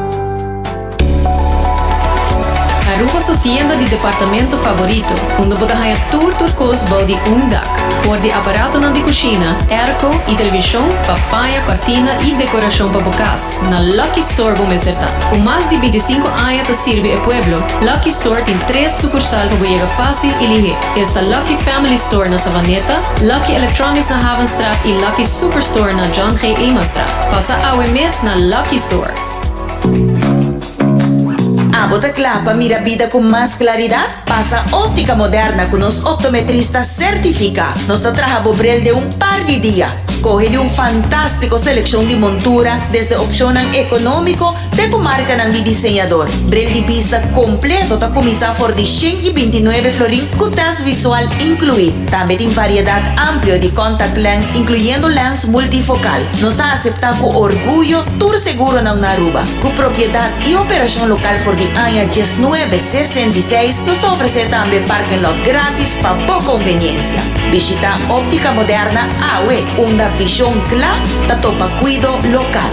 Aruba su tienda di departamento favorito, unda bo ta haña tur tur kos bou di un dak. For di aparatonan di kushina, airco i televishon pa paña, kòrtina i dekorashon pa bo kas, na Lucky Store bo mester ta. Ku mas di bintisinko aña ta sirbi e pueblo, Lucky Store tin tres sukursal pa bo yega fásil i lihé. Esta Lucky Family Store na Savaneta, Lucky Electronics na Havenstraat i Lucky Superstore na John G. Emastraat. Pasa awe mes na Lucky Store. Abo ta kla pa mira bida ku mas klaridat? Pasa Óptica Moderna ku nos optometrista sertifiká. Nos ta traha bo bril den un par di dia. Skohe di un fantástiko selekshon di montura, desde opshonnan ekonómiko te ku markanan di diseñador. Bril di bista kompleto ta kuminsá for di 129 florin ku tèst visual inkluí. Tambe tin variedat amplio di contact lens inkluyendo lens multifokal. Nos ta aseptá ku orguyo tur seguronan na Aruba. Ku propiedat i operashon lokal for di aña 1966, nos ta ofresé tambe parking lot grátis pa bo konveniensia. Bishitá Óptica Moderna awe, unda vishon kla ta topa kuido lokal.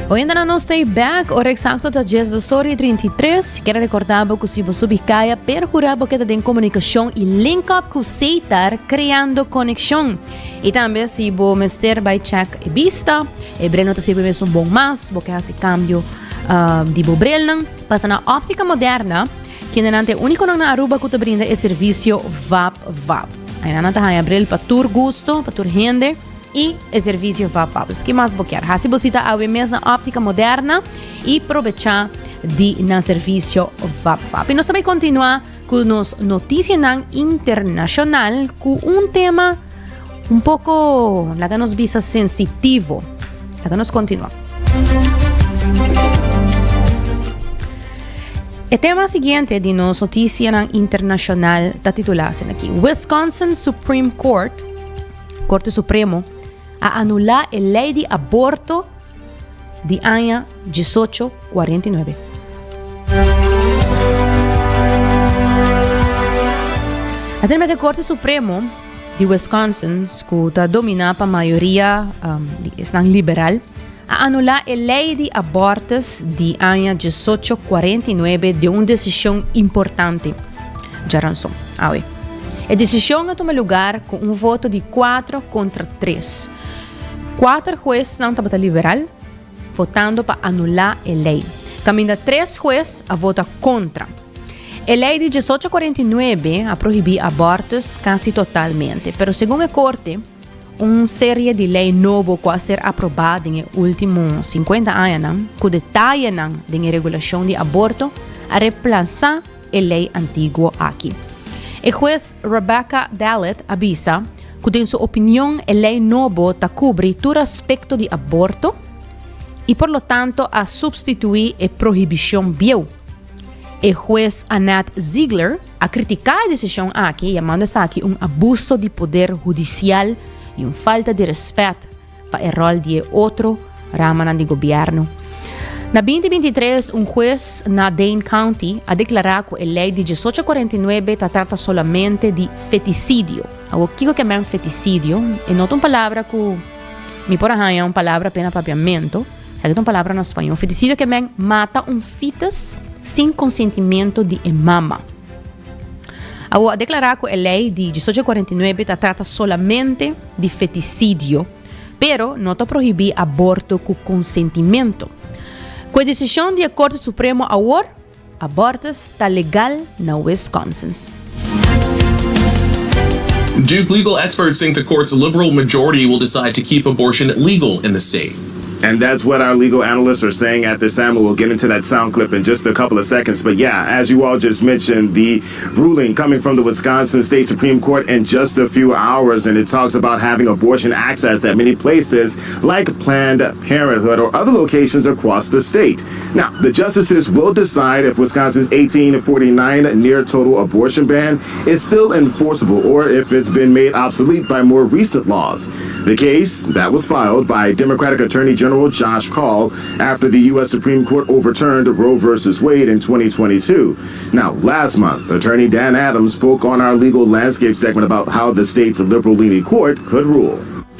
Oyentenan nos ta back, ora exacto ta 12 ora y 33. Quiero recordar bo cu si bo subi caya, percura bo keda den comunicacion y link up cu Seitar creando conexion. Y tambe si bo mester bay check e bista, e bril no ta sirbi mes un bon mas, bo ke haci cambio uh, di bo brilnan, pasa na Optica Moderna. Kendenan ta e únikonan na Aruba ku ta brinda e servisio Vap Vap. Einan ta haña bril pa tur gusto, pa tur hende i e servisio Vap Vap. Ki mas bo kier? Hasi bo sita awe mes na Óptica Moderna i probechá di nan servisio Vap Vap. I nos ta bai kontinuá ku nos notisianan internashonal ku un tema un poko, laga nos bisa, sensitivo. Laga nos kontinuá. E tema siguiente di nos noticianan internacional ta titulá asina aki. Wisconsin Supreme Court, Corte Supremo, a anulá e ley di aborto di aña 1849. Asina mes e Corte Supremo di Wisconsin, ku ta dominá pa mayoria um, di esnan liberal, a anulá e lei di abortus di aña 1849 den un desishon importante djaranson, awe. E desishon a tuma lugar ku un voto di kuatro kontra tres. Kuater huesnan tabata liberal, votando pa anulá e lei, kaminda tres hues a vota kontra. E lei di 1849 a prohibí abortus kasi totalmente, pero segun e korte, Un serie di lei nobo ku a ser aprobá den e último sinkuenta añanan, ku detayenan den e regulashon di aborto, a replasá e lei antiguo aki. E hues Rebecca Dallet a bisa ku den su opinion e lei nobo ta kubri tur aspekto di aborto i por lo tanto a supstituí e prohibishon bieu. E hues Annette Ziegler a kritiká e desishon aki, yamando esaki un abuso di poder hudisial i un falta di rèspèt pa e ròl di e otro ramanan di gobièrnu. Na 2023, un hues na Dane County a deklará ku e lei di 1849 ta trata solamente di fetisidio. Awor, kiko ke men fetisidio? E no ta un palabra ku mi por a haña un palabra pena papiamentu. Esaki ta un palabra na spañol. Feticidio ke men mata un fetus sin consentimiento di e mama. Awor a declara cu e ley di 1849 ta trata solamente di feticidio, pero no ta prohibi aborto cu consentimento. Cu e decision di e Corte Supremo awor, abortus ta legal na Wisconsin. Duke legal experts think the court's liberal majority will decide to keep abortion legal in the state. And that's what our legal analysts are saying at this time. We'll get into that sound clip in just a couple of seconds. But yeah, as you all just mentioned, the ruling coming from the Wisconsin State Supreme Court in just a few hours, and it talks about having abortion access at many places like Planned Parenthood or other locations across the state. Now, the justices will decide if Wisconsin's 1849 near total abortion ban is still enforceable or if it's been made obsolete by more recent laws. The case that was filed by Democratic Attorney General General Josh Kaul after the U.S. Supreme Court overturned Roe v. Wade in 2022. Now, last month, attorney Dan Adams spoke on our legal landscape segment about how the state's liberal-leaning court could rule.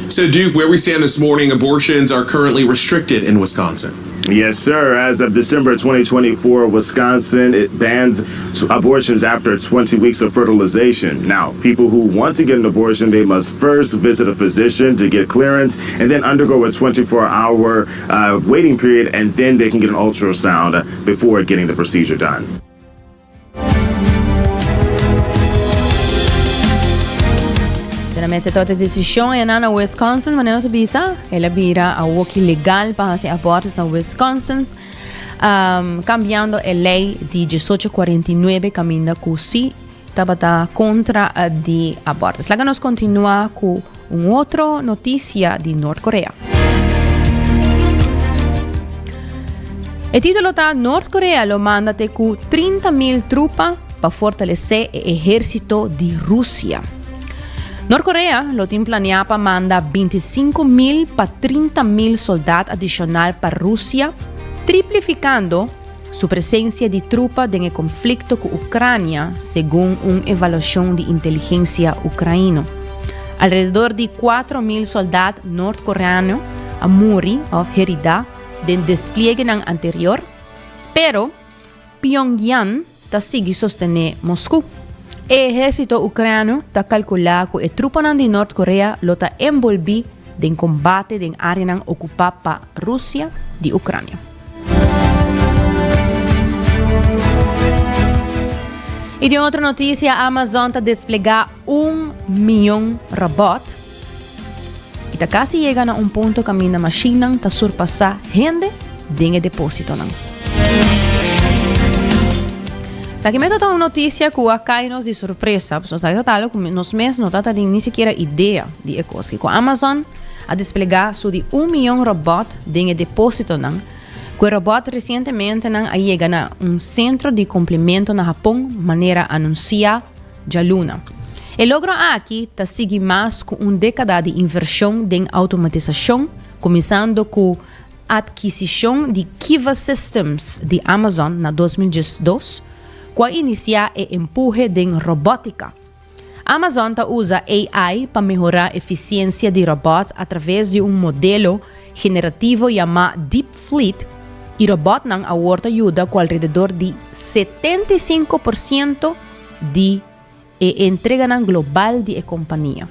So, Duke, where we stand this morning, abortions are currently restricted in Wisconsin. Yes, sir. As of December 2024, Wisconsin it bans abortions after 20 weeks of fertilization. Now, people who want to get an abortion, they must first visit a physician to get clearance and then undergo a 24-hour uh, waiting period, and then they can get an ultrasound before getting the procedure done. Sena mester tot e decision e na Wisconsin, manera nos a bisa, el a bira awoki legal pa hasi abortus na Wisconsin, um, cambiando e ley di 1849 caminda cu si tabata contra eh, di abortus. Laga nos continua cu un otro noticia di Noord Korea. E titulo ta Noord Korea lo manda te cu 30 mil trupa pa fortalece e ehercito di Rusia. Noord Korea lo tin planea pa manda 25 mil pa 30 mil soldaat adicional pa Rusia, triplificando su presencia di trupa den e conflicto cu Ucrania, segun un evaluacion di inteligencia Ucraino. Alrededor di 4.000 soldaat Noord-Koreano a muri of herida den desplieguenan anterior, pero Pyongyang ta sigui sostene Moscu. E ehercito Ucrano ta calcula cu e trupanan di Noord Korea lo ta enbolbi den combate den areanan ocupa pa Rusia di Ucrania. Y den otro noticia, Amazon ta desplega un miyon robot y ta casi yega na un punto caminda machinnan ta surpasa hende den e depositonan. Esaki mes ta un noticia cu a cay nos di sorpresa, pasobra esaki ta algo cu nos mes no ta tin ni sikiera idea di e cos. Cu Amazon a desplega su di un miyon robot den e depositonan, cu e robot recientemente nan a yega na un centro di cumplimento na Japon manera anuncia djaluna. E logro aki ta sigui mas cu un decada di inversion den automatisacion, cuminsando cu adkisicion di Kiva Systems di Amazon na 2012, cu a inicia e empuhe den robotica. Amazon ta usa AI pa mehora eficiencia di robot a traves di un modelo generativo yama Deep Fleet y robotnan awor ta yuda cu alrededor di 75 por ciento di e entreganan global di e compania.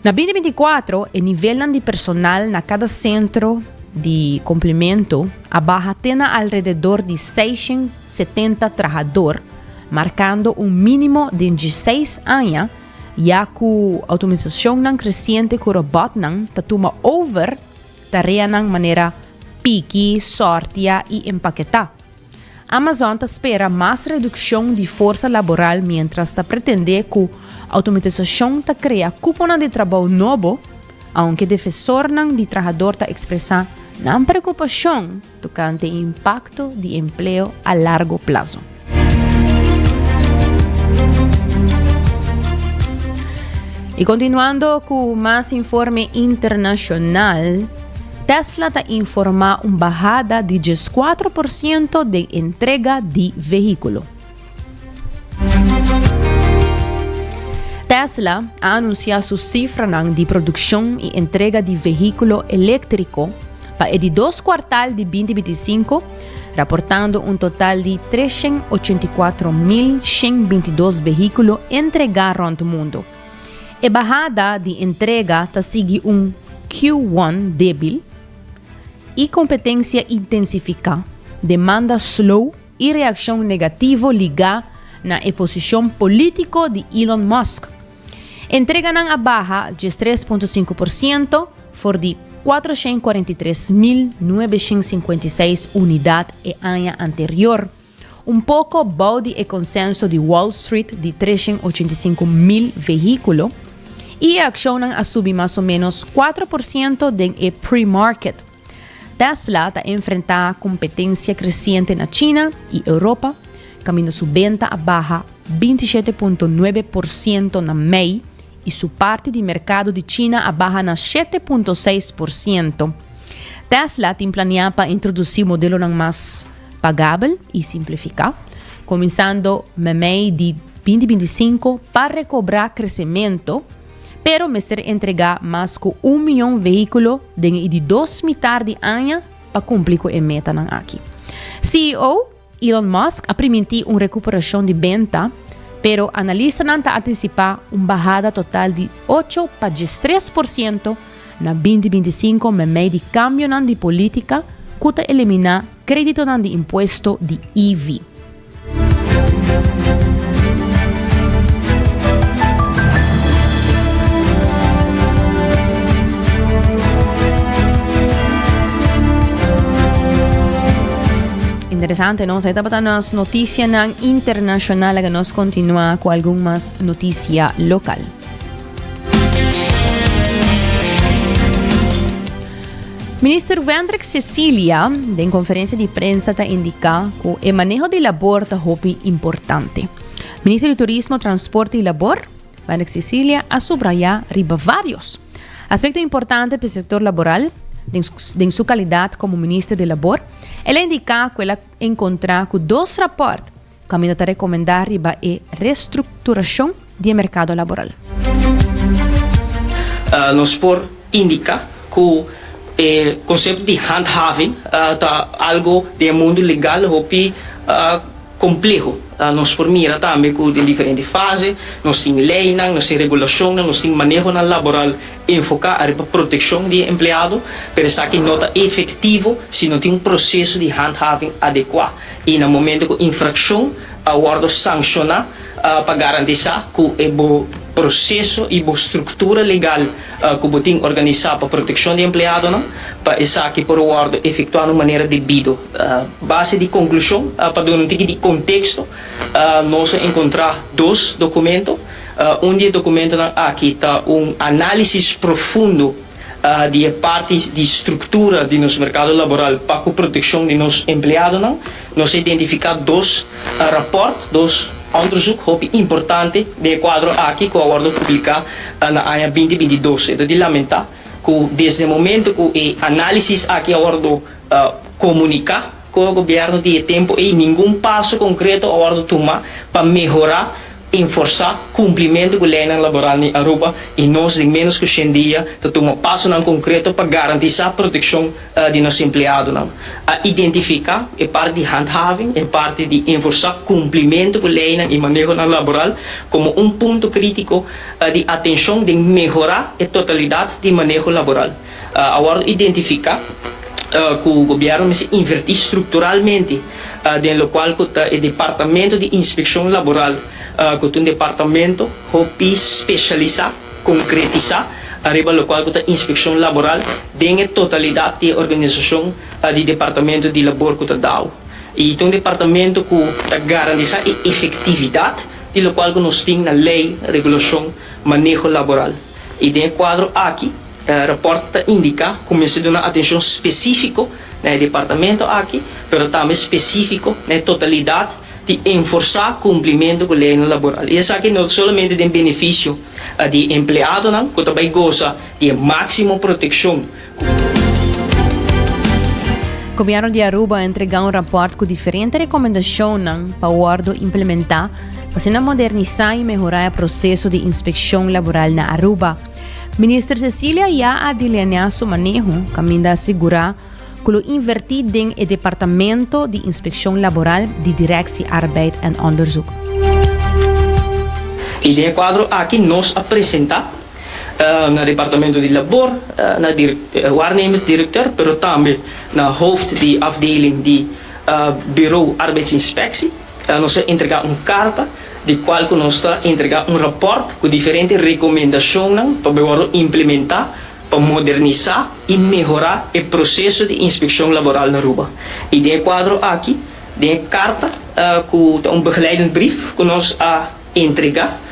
Na 2024 e nivelnan di personal na cada centro di cumplimento a baha te na alrededor di 670 trahador, markando un mínimo den dieseis aña, ya ku outomatisashonnan kresiente ku robòtnan ta tuma over tareanan manera piki, sòrtia i empaketá. Amazon ta spera mas redukshon di forsa laboral miéntras ta pretendé ku outomatisashon ta krea kuponan di trabou nobo, ounke defensornan di trahador ta ekspresá nan preokupashon tokante e impakto di empleo a largo plaso. I kontinuando ku mas informe internashonal, Tesla ta informá un bahada di 14 por siento den entrega di vehíkulo. Tesla a anunsiá su sifranan di produkshon i entrega di vehíkulo eléktriko pa e di dos kuartal di 2025, raportando un total di 384.122 vehíkulo entregá rònt mundu. E bahada di entrega ta sigui un Q1 débil i kompetensia intensifiká, demanda slow i reakshon negativo ligá na e posishon polítiko di Elon Musk. Entreganan a baha 13.5% for di 443.956 unidat e aña anterior, un poko bou di e konsenso di Wall Street di 385.000 vehíkulo, i e akshonnan a subi mas o ménos 4% den e pre-market. Tesla ta enfrentá kompetensia kresiente na China i Europa, kaminda su benta a baha 27.9% na mei i su parti di merkado di China a baha na 7.6%. Tesla tin planea pa introduci modelonan mas pagabel y simplifica, cuminsando memey di 2025 pa recobra crecemento, pero mester entrega mas cu un miyon vehiculo den e di dos mitar di aña pa cumpli cu e metanan aki. CEO Elon Musk a priminti un recuperacion di benta, pero analistanan ta anticipa un bahada total di ocho pa 13% na 2025 memey di cambionan di politica cu ta elimina creditonan di impuesto di EV. Interesante, no? Esei tabata nos noticianan internacional. Laga nos continua cu algun mas noticia local. Minister Wendrick Cecilia den conferencia di prensa ta indica cu e maneho di labor ta hopi importante. Minister di Turismo, Transporte y Labor, Wendrick Cecilia, a subraya riba varios aspecto importante pa e sector laboral den, den su calidad como Minister di Labor. El a indica cu el a encontra cu dos rapport Caminda ta recomenda riba e restructuracion di e mercado laboral. Nos por indica cu e concepto di handhaving ta algo den e mundo legal hopi compleho. Nos por mira tambe cu den diferente fase nos tin leynan, nos tin regulacionnan, nos tin manehonan laboral enfoca ariba proteccion di e empleado, pero esaki no ta efectivo si no tin un proceso di handhaving adecua. i na momento ku infrakshon a wòrdu sanshoná pa garantisá ku e bo proseso i bo struktura legal ku bo tin organisá pa protekshon di empleadonan pa esaki por wòrdu efektuá na un manera debido. Base di konklushon, pa duna un tiki di konteksto, nos a enkontrá dos dokumento. Un di e dokumentonan aki ta un análisis profundo. di e parti di struktura di nos merkado laboral pa ku protekshon di nos empleadonan. Nos a identifiká dos rapòrt, dos onderzoek hopi importante den e kuadro aki ku a wòrdu publiká na aña 2022. E ta di lamentá ku desde e momento ku e análisis aki a wòrdu komuniká ku e gobièrnu di e tempu ei ningun paso konkreto a wòrdu tumá pa mehorá Enforsá kumplimentu ku leinan laboral ni Aruba i nos den ménos ku shen dia ta tuma pasonan konkreto pa garantisá protekshon di nos empleadonan. A identifiká e parti di handhaving, e parti di enforsá kumplimentu ku leinan i manehonan laboral komo un punto krítiko di atenshon den mehorá e totalidat di maneho laboral. A wòrdu identifiká ku gobièrnu mester invertí strukturalmente den lokual ku ta e departamento di inspekshon laboral ku ta un departamento hopi spesialisá, konkretisá ariba lokual ku ta inspekshon laboral den e totalidat di e organisashon di departamento di labor ku ta dao. I ta un departamento ku ta garantisá e efektividat di lokual ku nos tin na lei, regulashon, maneho laboral. I den e kuadro aki. E rapòrt ta indiká ku mester duna atenshon spesífiko na e departamento aki, pero tambe spesífiko na e totalidat di enforsá kumplimentu ku leinan laboral. I esaki no solamente den benefisio di e empleadonan ku ta bai gosa di e máksimo protekshon ku. Gobièrnu di Aruba a entregá un rapòrt ku diferente rekomendashonnan pa wòrdu implementá pa asina modernisá i mehorá e proseso di inspekshon laboral na Aruba. Minister Cecilia ya a delineá su maneho kaminda a sigurá ku lo invertí den e departamento di inspekshon laboral di Directie Arbeid en Onderzoek. I den e kuadro aki nos a presentá na Departamento di Labor, na waarnemend directeur, pero tambe na hoofd di afdeling di Bureau Arbeidsinspectie. Nos a entregá un karta di kual ku nos ta entregá un rapòrt ku diferente rekomendashonnan pa bai wòrdu implementá pa modernisá i mehorá e proseso di inspekshon laboral na Aruba. I den e kuadro aki, den e karta ku ta un begeleidend brief ku nos a entregá,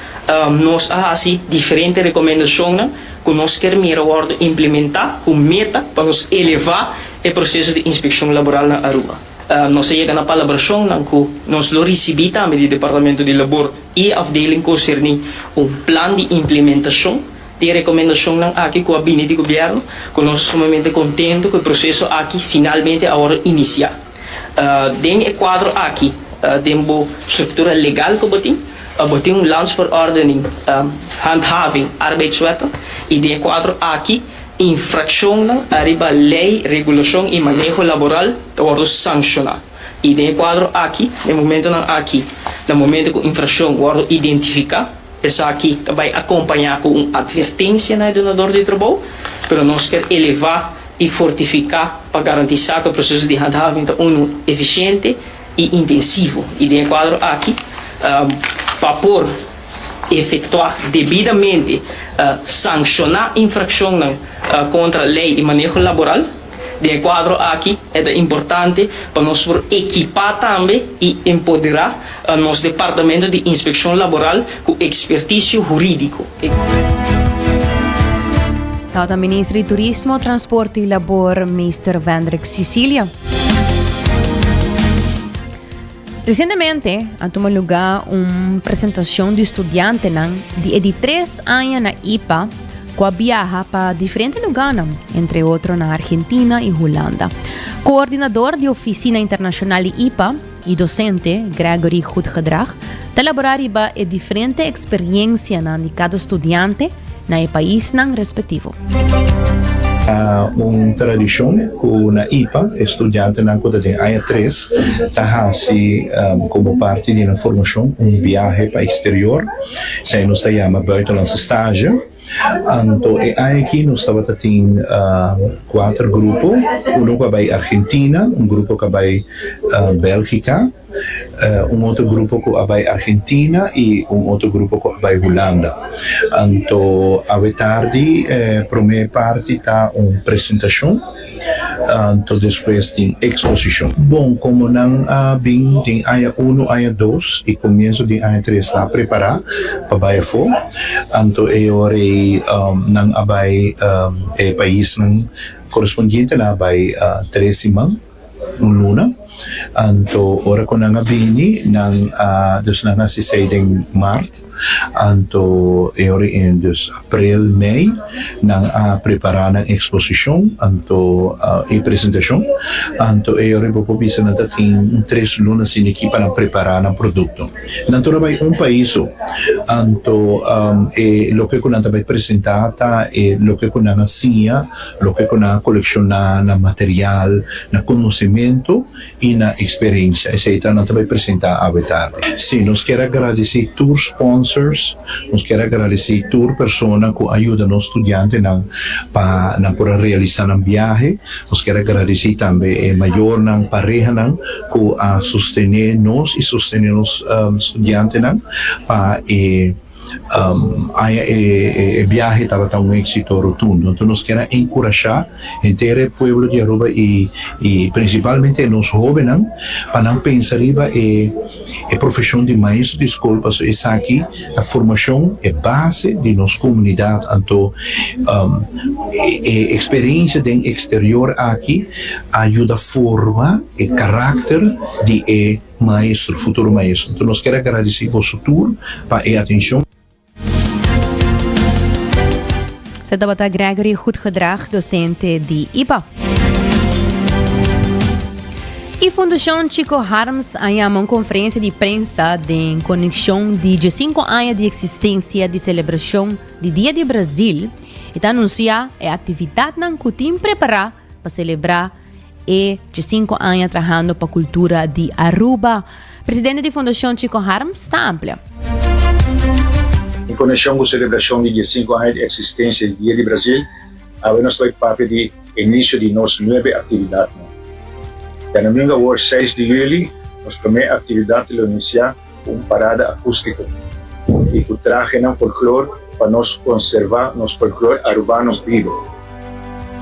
nos a hasi diferente rekomendashonnan ku nos kier mira wòrdu implementá ku meta pa nos elevá e proseso di inspekshon laboral na Aruba. Nos a yega na palabrashonnan ku nos lo risibí tambe di Departamento di Labor i e afdeling konserní un plan di implementashon. Di e rekomendashonnan aki ku a bini di gobièrnu, ku nos ta sumamente kontentu ku e proseso aki finalmente a wòrdu inisiá. Den e kuadro aki, den bo struktura legal ku bo tin, bo tin un Landsverordening Handhaving Arbeidswetten i den e kuadro aki infrakshonnan ariba lei, regulashon i maneho laboral ta wòrdu sanshoná. I den e kuadro aki, den momentonan aki, na momento ku infrakshon wòrdu identifiká, Esaki ta bai akompañá ku un atvertensia na e dunador di trabou, pero nos kier elevá i fortifiká pa garantisá ku e proseso di handhaving ta unu efisiente i intensivo. I den e kuadro aki, pa por efektuá debidamente sankshoná infrakshonnan kontra lei i maneho laboral, Den e kuadro aki e ta importante pa nos por ekipá tambe i empoderá nos departamento di inspekshon laboral ku ekspertisio hurídiko. Tabata Minister di Turismo, Transporte i Labor, Mister Vendrik Cicilia. Resientemente a tuma lugá un presentashon di studiantenan di e di tres aña na ipa ku a biaha pa diferente lugánan, entre otro na Argentina i Hulanda. Koordinador di Ofisina Internashonal di ipa i dosente Gregory Goedgedrag ta elaborá riba e diferente eksperiencianan di kada studiante na e paisnan respektivo. Ta un tradishon ku na ipa e studiantenan ku ta den aña tres ta hasi komo parti di nan formashon un biahe pa eksterior, esei nos ta yama buitenlandse stage. Anto e aña aki nos tabata tin kuater grupo, uno ku a bai Argentina, un grupo ku a bai Bèlgika, Un otro grupo ku a bai Argentina i un otro grupo ku a bai Hulanda. Anto awe tardi e promé parti ta un presentashon, anto despues tin eksposishon. Bon, komo nan a bin den aña unu, aña dos i komienso di aña tres ta prepará pa bai afó, anto e ora ei nan a bai e paisnan korespondiente, nan a bai tres siman. Un luna. Anto ora ku nan a bini, nan a, dus nan a hasi esei den mart, anto e ora in dus aprel, mei, nan a prepará nan eksposishon, anto e presentashon, anto e ora bo por bisa nan ta tin un tres luna asina aki pa nan prepará nan produkto. Nan tur a bai un pais so. Anto e loke ku nan ta bai presentá ta e loke ku nan a siña, loke ku nan a kolekshoná na material, na konosementu i na eksperensia. Esei ta nan ta bai presentá awe tardi. Sí, nos kier a gradisí tur sponsors, nos kier a gradisí tur persona ku a yuda nos studiantenan pa nan por a realisá nan biahe. Nos kier a gradisí tambe e mayornan, parehanan ku a sostené nos i sostené nos studiantenan pa e aña e biahe tabata un éksito rotundo. Enton nos kier a enkurashá henter e pueblo di Aruba i i prinsipalmente nos hóbennan pa nan pensa riba e e profeshon di maestro di skol pasobra esaki ta formashon e base di nos komunidat. Anto e eksperensia den eksterior aki a yuda forma e karakter di e maestro, futuro maestro. Enton nos kier a gradisí boso tur pa e atenshon. Esei tabata Gregory Goedgedrag, dosente di ipa. E Fundashon Chico Harms a yama un konferensia di prensa den konekshon di diesinko aña di eksistensia di selebrashon di Dia di Brazil i ta anunsiá e aktividatnan ku tin prepará pa selebrá e diesinko aña trahando pa kultura di Aruba. Presidente di Fundashon Chico Harms ta amplia. En konekshon ku selebrashon di diesinko aña di eksistensia di Dia di Brazil, awe nos ta bai papia di inisio di nos nuebe aktividatnan. Djadomingo awor seis di yüli nos promé aktividat lo inisiá ku un parada akústiko i ku trahenan folklor pa nos konservá nos folklor arubano bibo.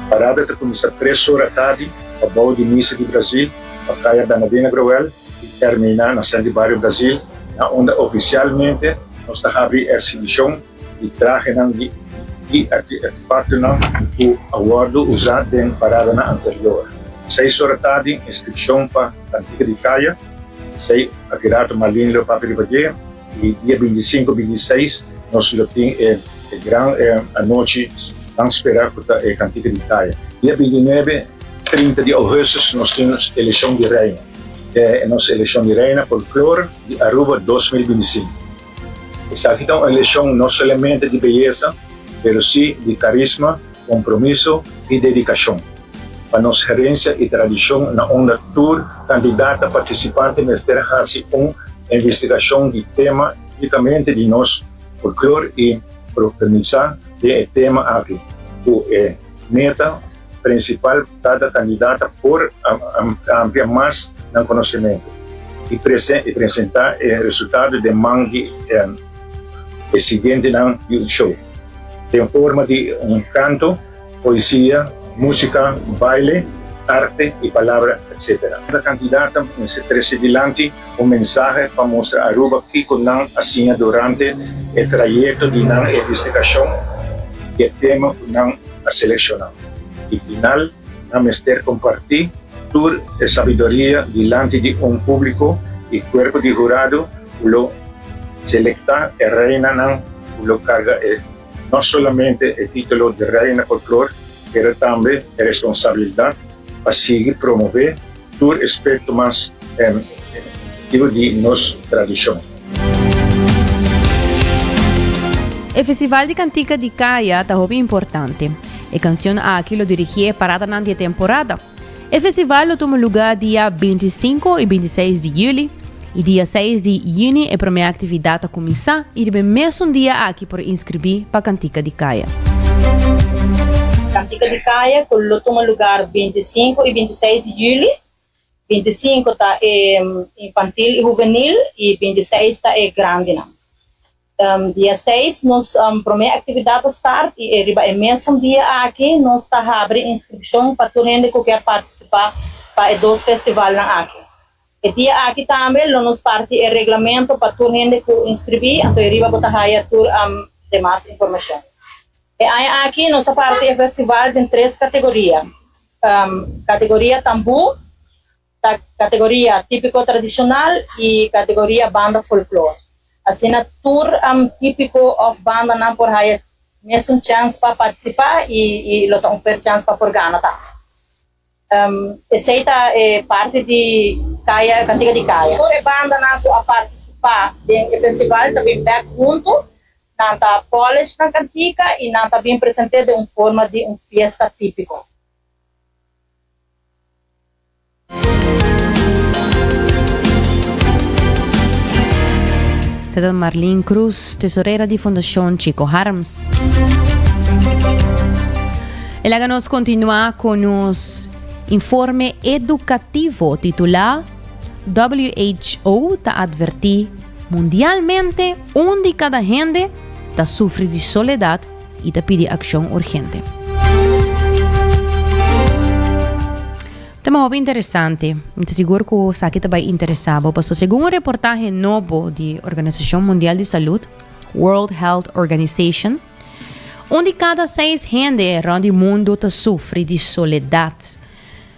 Parada ta kuminsá tres ora tardi pa bou di Misa di Brazil pa Kaya Bernardina Growell i terminá na Sentro di Bario Brazil na unda ofisialmente nos ta habri e eksibishon di trahenan di i artefaktonan ku a wòrdu usá den paradanan anterior. Seis ora tardi inskripshon pa Kantika di Kaya. Esei aki rato Marlene lo papia riba dje y dia 25, 26 nos lo tin e. e gran anochi tan spera ku ta e Kantika di Kaya. Dia 29, 30 di ougùstùs nos tin nos elekshon di reina. E nos elekshon di reina folklor di Aruba 2025. Esaki ta un elekshon no solamente di beyesa, pero si di karisma, kompromiso i dedikashon pa nos herensia i tradishon na unda tur kandidata partisipante mester hasi un investigashon di tema únikamente di nos folklor i profundisá den e tema aki ku e meta prinsipal kada kandidata por amplia mas nan konosementu i presentá e resultado den man di e siguientenan di un show den forma di un kanto, poesia, músika, baile, arte i palabra etc. Kada kandidata mester trese dilanti un mensahe pa mustra Aruba kiko nan a siña durante e trayekto di nan investigashon di e tema ku nan a selekshoná. Di final nan mester kompartí tur e sabiduria dilanti di un públiko i kuerpo di hurado ku lo selektá e reinanan ku lo karga e no solamente e título di Reina Folklor pero tambe e responsabilidat pa sigui promové tur aspecto mas sensitivo di nos tradicion. E Festival di Cantica di Caya ta hopi importante. E cancion aki lo dirigi e paradanan di e temporada. E festival lo tuma luga dia 25 y 26 di juli y dia 6 di juni e prome actividad ta cuminsa y riba e mesun dia aki por inscribi pa Cantica di Caya. Cantica di Caya cu lo tuma lugar 25 y 26 di juli. 25 ta e infantil y huvenil y 26 ta e grandinan. Dia 6 nos prome actividad ta start y e riba e mesun dia aki nos ta habri inscripcion pa tur hende cu kier participa pa e dos festivalnan aki. E dia aki tambe lo nos parti e reglamento pa tur hende cu inscribi, anto e riba bo ta haya tur demas informacion. E aña aki nos a parti e festival den tres categoria, categoria tambú, ta categoria tipico tradicional y categoria banda folklor. Asina tur tipico of bandanan por haya mesun chance pa participa y lo ta un fair chance pa por gana tambe. Esey ta e parti di Kaya, Cantica di Kaya. Tur e bandanan cu a participa den e festival ta bin bek hunto, nan ta polish nan cantica y nan ta bin presente den un forma di un fiesta tipico. Esei ta Marlene Cruz, tesorera di Fundacion Chico Harms. E laga nos continua con nos informe educativo titulá WHO ta advertí mundialmente un di cada hende ta sufri di soledad y ta pidi accion urgente. Tema hopi interesante. Mi ta sigur ku esaki ta bai interesá bo, paso segun un reportahe nobo di Organisashon Mundial di Salud, World Health Organization, un di kada seis hende rònt di mundu ta sufri di soledat.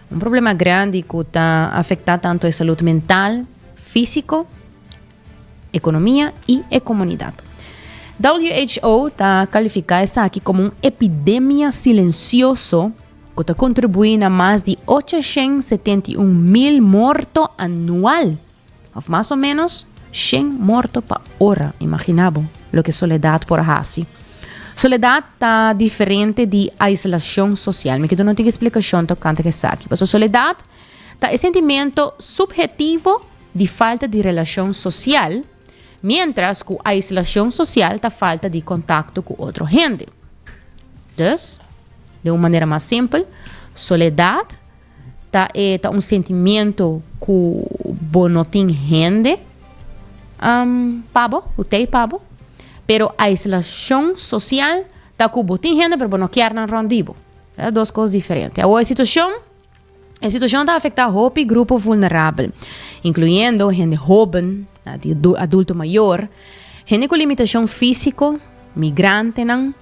Un problema grandi ku ta afektá tantu e salud mental, físiko, ekonomia i e komunidat. WHO ta kalifiká esaki komo un epidemia silensioso ku ta kontribuí na mas di 871 mil morto anual, òf mas o ménos shen morto pa ora. Imaginá bo loke soledat por a hasi. Soledat ta diferente di aislashon sosial. Mi ke duna un tiki splikashon tokante esaki. Pasobra soledat ta e sentimentu subhetivo di falta di relashon sosial, miéntras ku aislashon sosial ta falta di kontakto ku otro hende. Dus, den un manera mas simpel, soledat ta e ta un sentimiento ku bo no tin hende pa bo, ku t'ei pa bo, pero aislashon sosial ta ku bo tin hende pero bo no kier nan rònt di bo. Ta dos kos diferente. Awor e situashon. E situacion ta afecta hopi grupo vulnerabel, incluyendo hende hoben, adulto mayor, hende cu limitacion fisico, migrantenan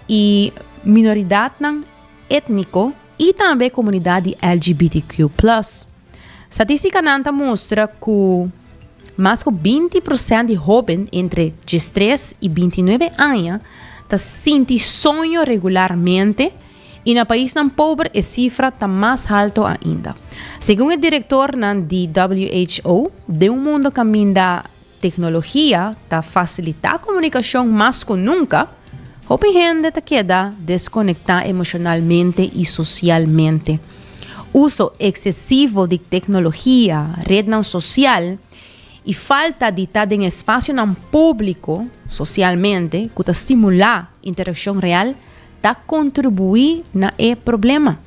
y minoridadnan etnico y tambe comunidad di LGBTQ plus. Statisticanan ta mustra cu mas cu 20 procent di hoben entre 13 y 29 aña ta. ta sinti soño regularmente i na paisnan pober e sifra ta mas halto ainda. Segun e direktornan di WHO, den un mundo kaminda teknologia ta fasilitá komunikashon mas ku nunka, hopi hende ta keda deskonektá emoshonalmente i sosialmente. Uso eksesivo di teknologia, retnan sosial i falta di ta den espasionan públiko sosialmente ku ta stimulá interakshon real ta kontribuí na e problema.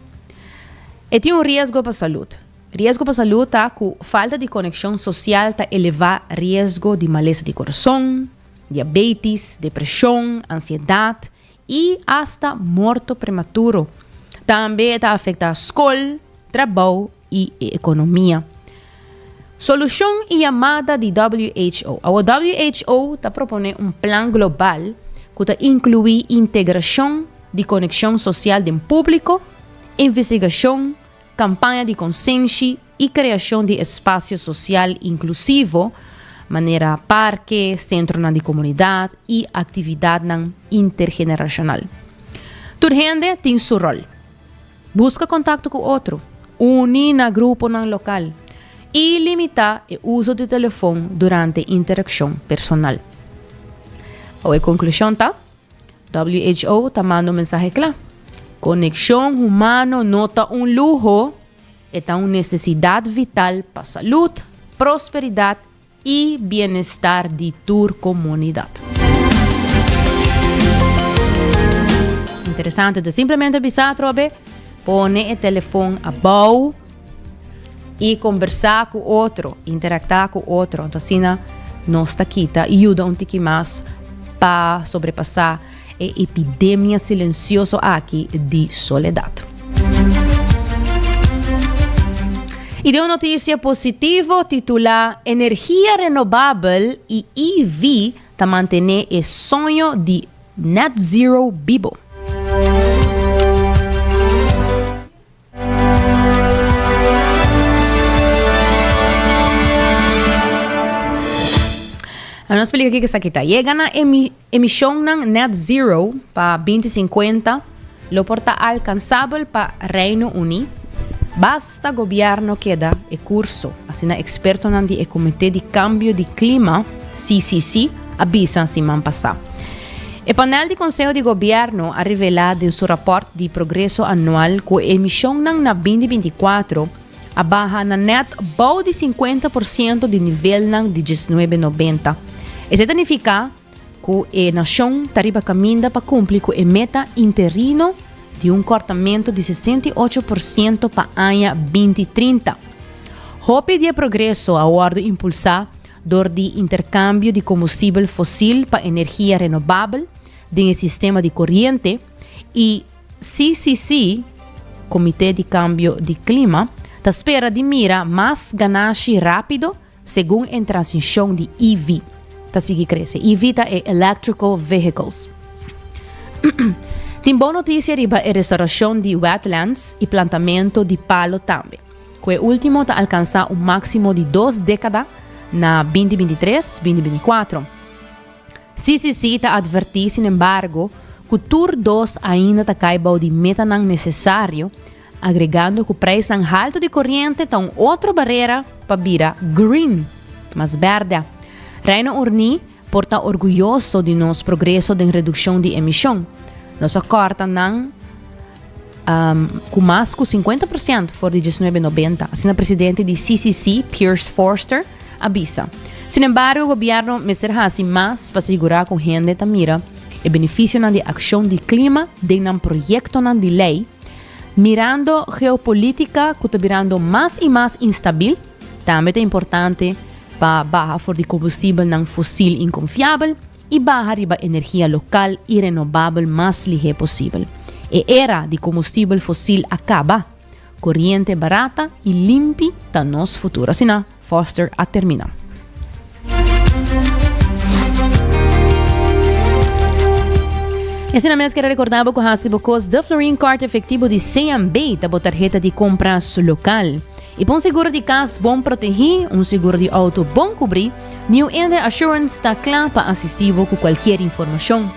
E tin un riesgo pa salud. Riesgo pa salud ta ku falta di konekshon sosial ta elevá riesgo di malesa di kurason, diabetis, depreshon, ansiedat i asta morto prematuro. Tambe e ta afektá skol, trabou i e ekonomia. Solushon i yamada di WHO. Awor WHO ta proponé un plan global ku ta inkluí integrashon di konekshon sosial den públiko, investigashon, kampaña di konsenshi i kreashon di espasio sosial inklusivo manera parke, sentronan di komunidat i aktividatnan intergenerashonal. Tur hende tin su ròl. Buska kontakto ku otro, uni na gruponan lokal i limitá e uso di telefon durante interakshon personal. Awe e konklushon ta, WHO ta manda un mensahe kla, Konekshon humano no ta un luho, e ta un nesesidat vital pa salud, prosperidat i bienestar di tur komunidat. Interesante, entonces simplemente bisa atrobe, pone e telefon abou i kombersá ku otro, interaktá ku otro. Entonces asina nos ta kita i yuda un tiki mas pa sobrepasá e epidemia silensioso aki di soledat. I den un notisia positivo titulá Energia renobabel i EV ta mantené e soño di net zero bibo. Nos splika kiko esaki ta. Yega na emishonnan net zero pa 2050 lo por ta alkansabel pa Reino Uní basta gobièrnu keda e kurso, asina ekspertonan di e Komité di Kambio di Klima, CCC, a bisa siman pasá. E panel di Konseho di Gobièrnu a revelá den su rapòrt di progreso anual ku e emishonnan na 2024 a baha na nèt bou di 50 por siento di nivelnan di 1990. Esei ta nifiká ku e nashon ta riba kaminda pa kumpli ku e meta interino di un kòrtamentu di 68 por siento pa aña 2030. Hopi di e progreso a wòrdu impulsá dor di interkambio di kombustibel fosil pa energia renobabel den e sistema di koriente i CCC, Komité di Kambio di Klima, ta spera di mira mas ganashi rápido segun e transishon di EV ta sigui krese. EV ta e electrical vehicles. Tin bon notisia riba e restaurashon di wetlands i plantamentu di palo tambe. Ku e último ta alkansá un máksimo di dos dékada na 2023, 2024. CCC ta atvertí sinembargo ku tur dos ainda ta kai bou di metanan nesesario, agregando ku preisnan haltu di koriente ta un otro barera pa bira green, mas bèrdè. Reino Uní por ta orguyoso di nos progreso den redukshon di emishon. Nos a kòrta nan ku mas ku 50% for di 1990, asina presidente di CCC, Piers Forster, a bisa. Sinembargo, gobièrnu mester hasi mas pa sigurá ku hende ta mira e benefisionan di akshon di klima den nan proyektonan di lei, mirando geopolítika ku ta birando mas i mas instabil. Tambe ta importante pa baha for di kombustibelnan fosil inkonfiabel i baha riba energia lokal i renobabel mas lihé posibel. E era di kombustibel fosil a kaba. Koriente barata i limpi ta nos futuro, asina Foster a termina. I asina mes kere recorda bo cu haci bo cos De Florin Card efectivo di CMB ta bo tarheta di compras local. Y pa un seguro di cas bon protegi, un seguro di auto bon cubri, New India Assurance ta cla pa asisti bo cu cualkier informacion.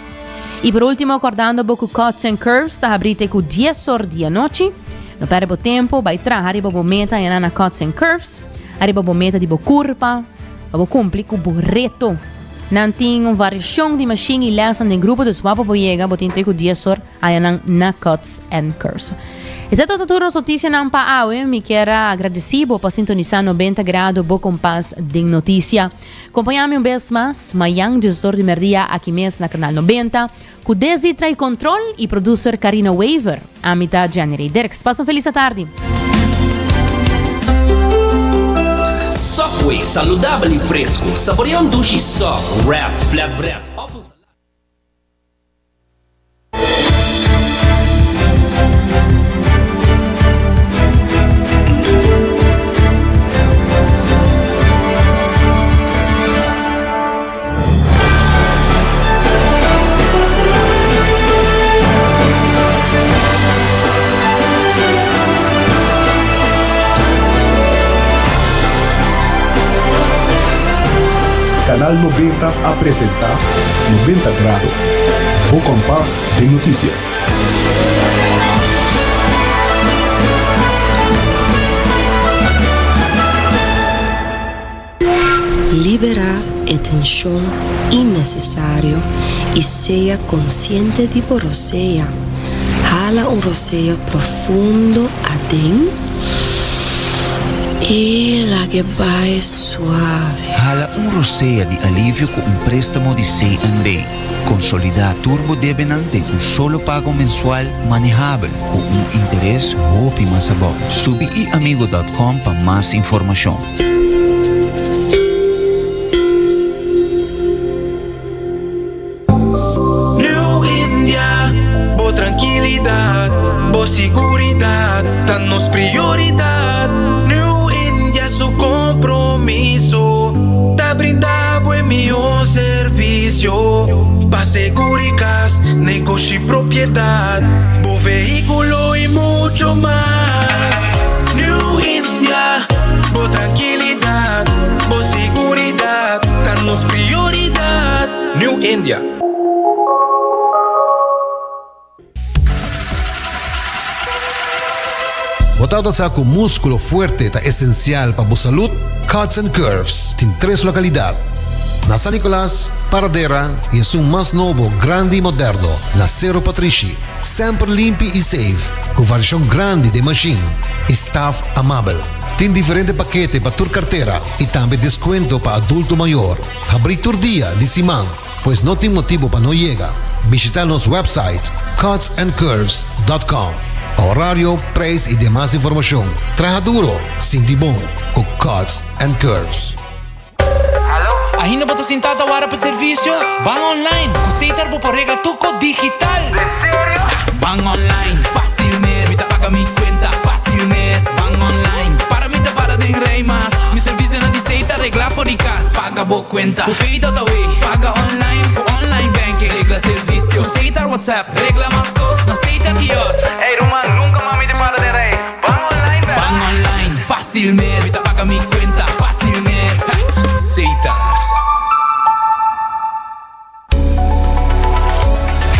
Y por ultimo cordando bo cu Cuts and Curves ta habri te cu dies or di anochi. No perde bo tempo, bay traha riba bo meta yana na Cuts and Curves, ariba bo meta di bo curpa, pa bo cumpli cu bo reto. Nan tin un variacion di machine y lesnan den grupo, dus wou pa bo yega bo tin te cu dies or ayanan na Cuts and Curves. Esei ta tur nos noticianan pa awe. Mi kier a agradeci bo pa sintonisa 90 Grado bo kompas den noticia. Compaña mi un bes mas mayan diesor di merdia aki mes na Canal 90 cu Desi trae control y producer Carina Wever. Ami ta Jenny Ray Dirks. Pasa un feliz atardi. Subway, saludabel y fresco. Saborea un dushi sub, wrap, flatbread of un salada. Canal 90 a presenta 90 Grado, bo kompas den notisia. Liberá e tenshon innesesario i sea konsiente di bo rosea. Hala un rosea profundo aden i lag'e bai suave. Hala un rosea di alivio ku un préstamo di CNB. Konsolidá tur bo debenan den un solo pago mensual manehabel ku un interes hopi mas abou. Subi iamigo dòt kòm pa mas informashon. New India, bo trankilidat, bo siguridat ta nos prioridat. New India su kompromiso ta brinda bo e mihó servisio pa seguri kas, negoshi, propiedat, bo vehíkulo i mucho mas. New India, bo trankilidat, bo siguridat ta nos prioridat. New India. Bo tabata sa cu musculo fuerte ta esencial pa bo salud? Cuts and Curves tin tres localidad, na San Nicolas, Paradera y esun mas nobo, grandi y moderno, na Cerro Patrishi. Semper limpi y safe, cu variacion grandi den machine y staff amabel. Tin diferente pakete pa tur cartera y tambe descuento pa adulto mayor. Habri tur dia di siman, pues no tin motibo pa no yega. Bishita nos website cutsandcurves.com pa horario, prijs y demas informacion. Traha duro, sinti bon cu Cuts and Curves. Ainda bo ta sinta ta wara pa servicio? Ban online! Cu Setar bo por regla tur cos digital! Den serio? Ban online, facil mes! Mi ta paga mi cuenta, facil mes! Ban online, para mi ta para den rij mas! Mi servicionan di Setar regla for di cas! Paga bo cuenta cu Pay.awe! Paga online cu online banking! Regla servicio cu Setar WhatsApp! Regla mas cos na Setar kiosk! Ey ruman, nunca mas mi ta para den rij! Ban online bek! Ban online, facil mes! Mi ta paga mi cuenta, facil mes! Setar.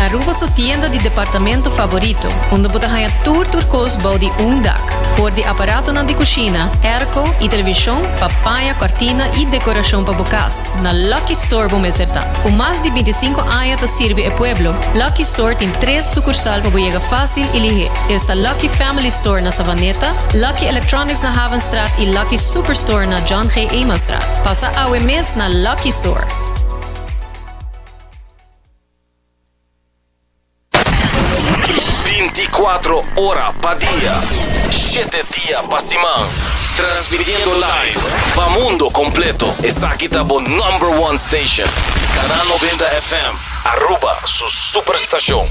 Aruba su tienda di departamento favorito, unda bo ta haña tur tur kos bou di un dak. For di aparatonan di kushina, airco i televishon pa paña, kòrtina i dekorashon pa bo kas, na Lucky Store bo mester ta. Ku mas di bintisinko aña ta sirbi e pueblo, Lucky Store tin tres sukursal pa bo yega fásil i lihé. Esta Lucky Family Store na Savaneta, Lucky Electronics na Havenstraat i Lucky Superstore na John G. Emanstraat. Pasa awe mes na Lucky Store. Binticuatro ora pa dia, shete dia pa siman. Transmitiendo live pa mundo completo. Esaki ta bo number one station. Canal 90 FM, Aruba su superstacion.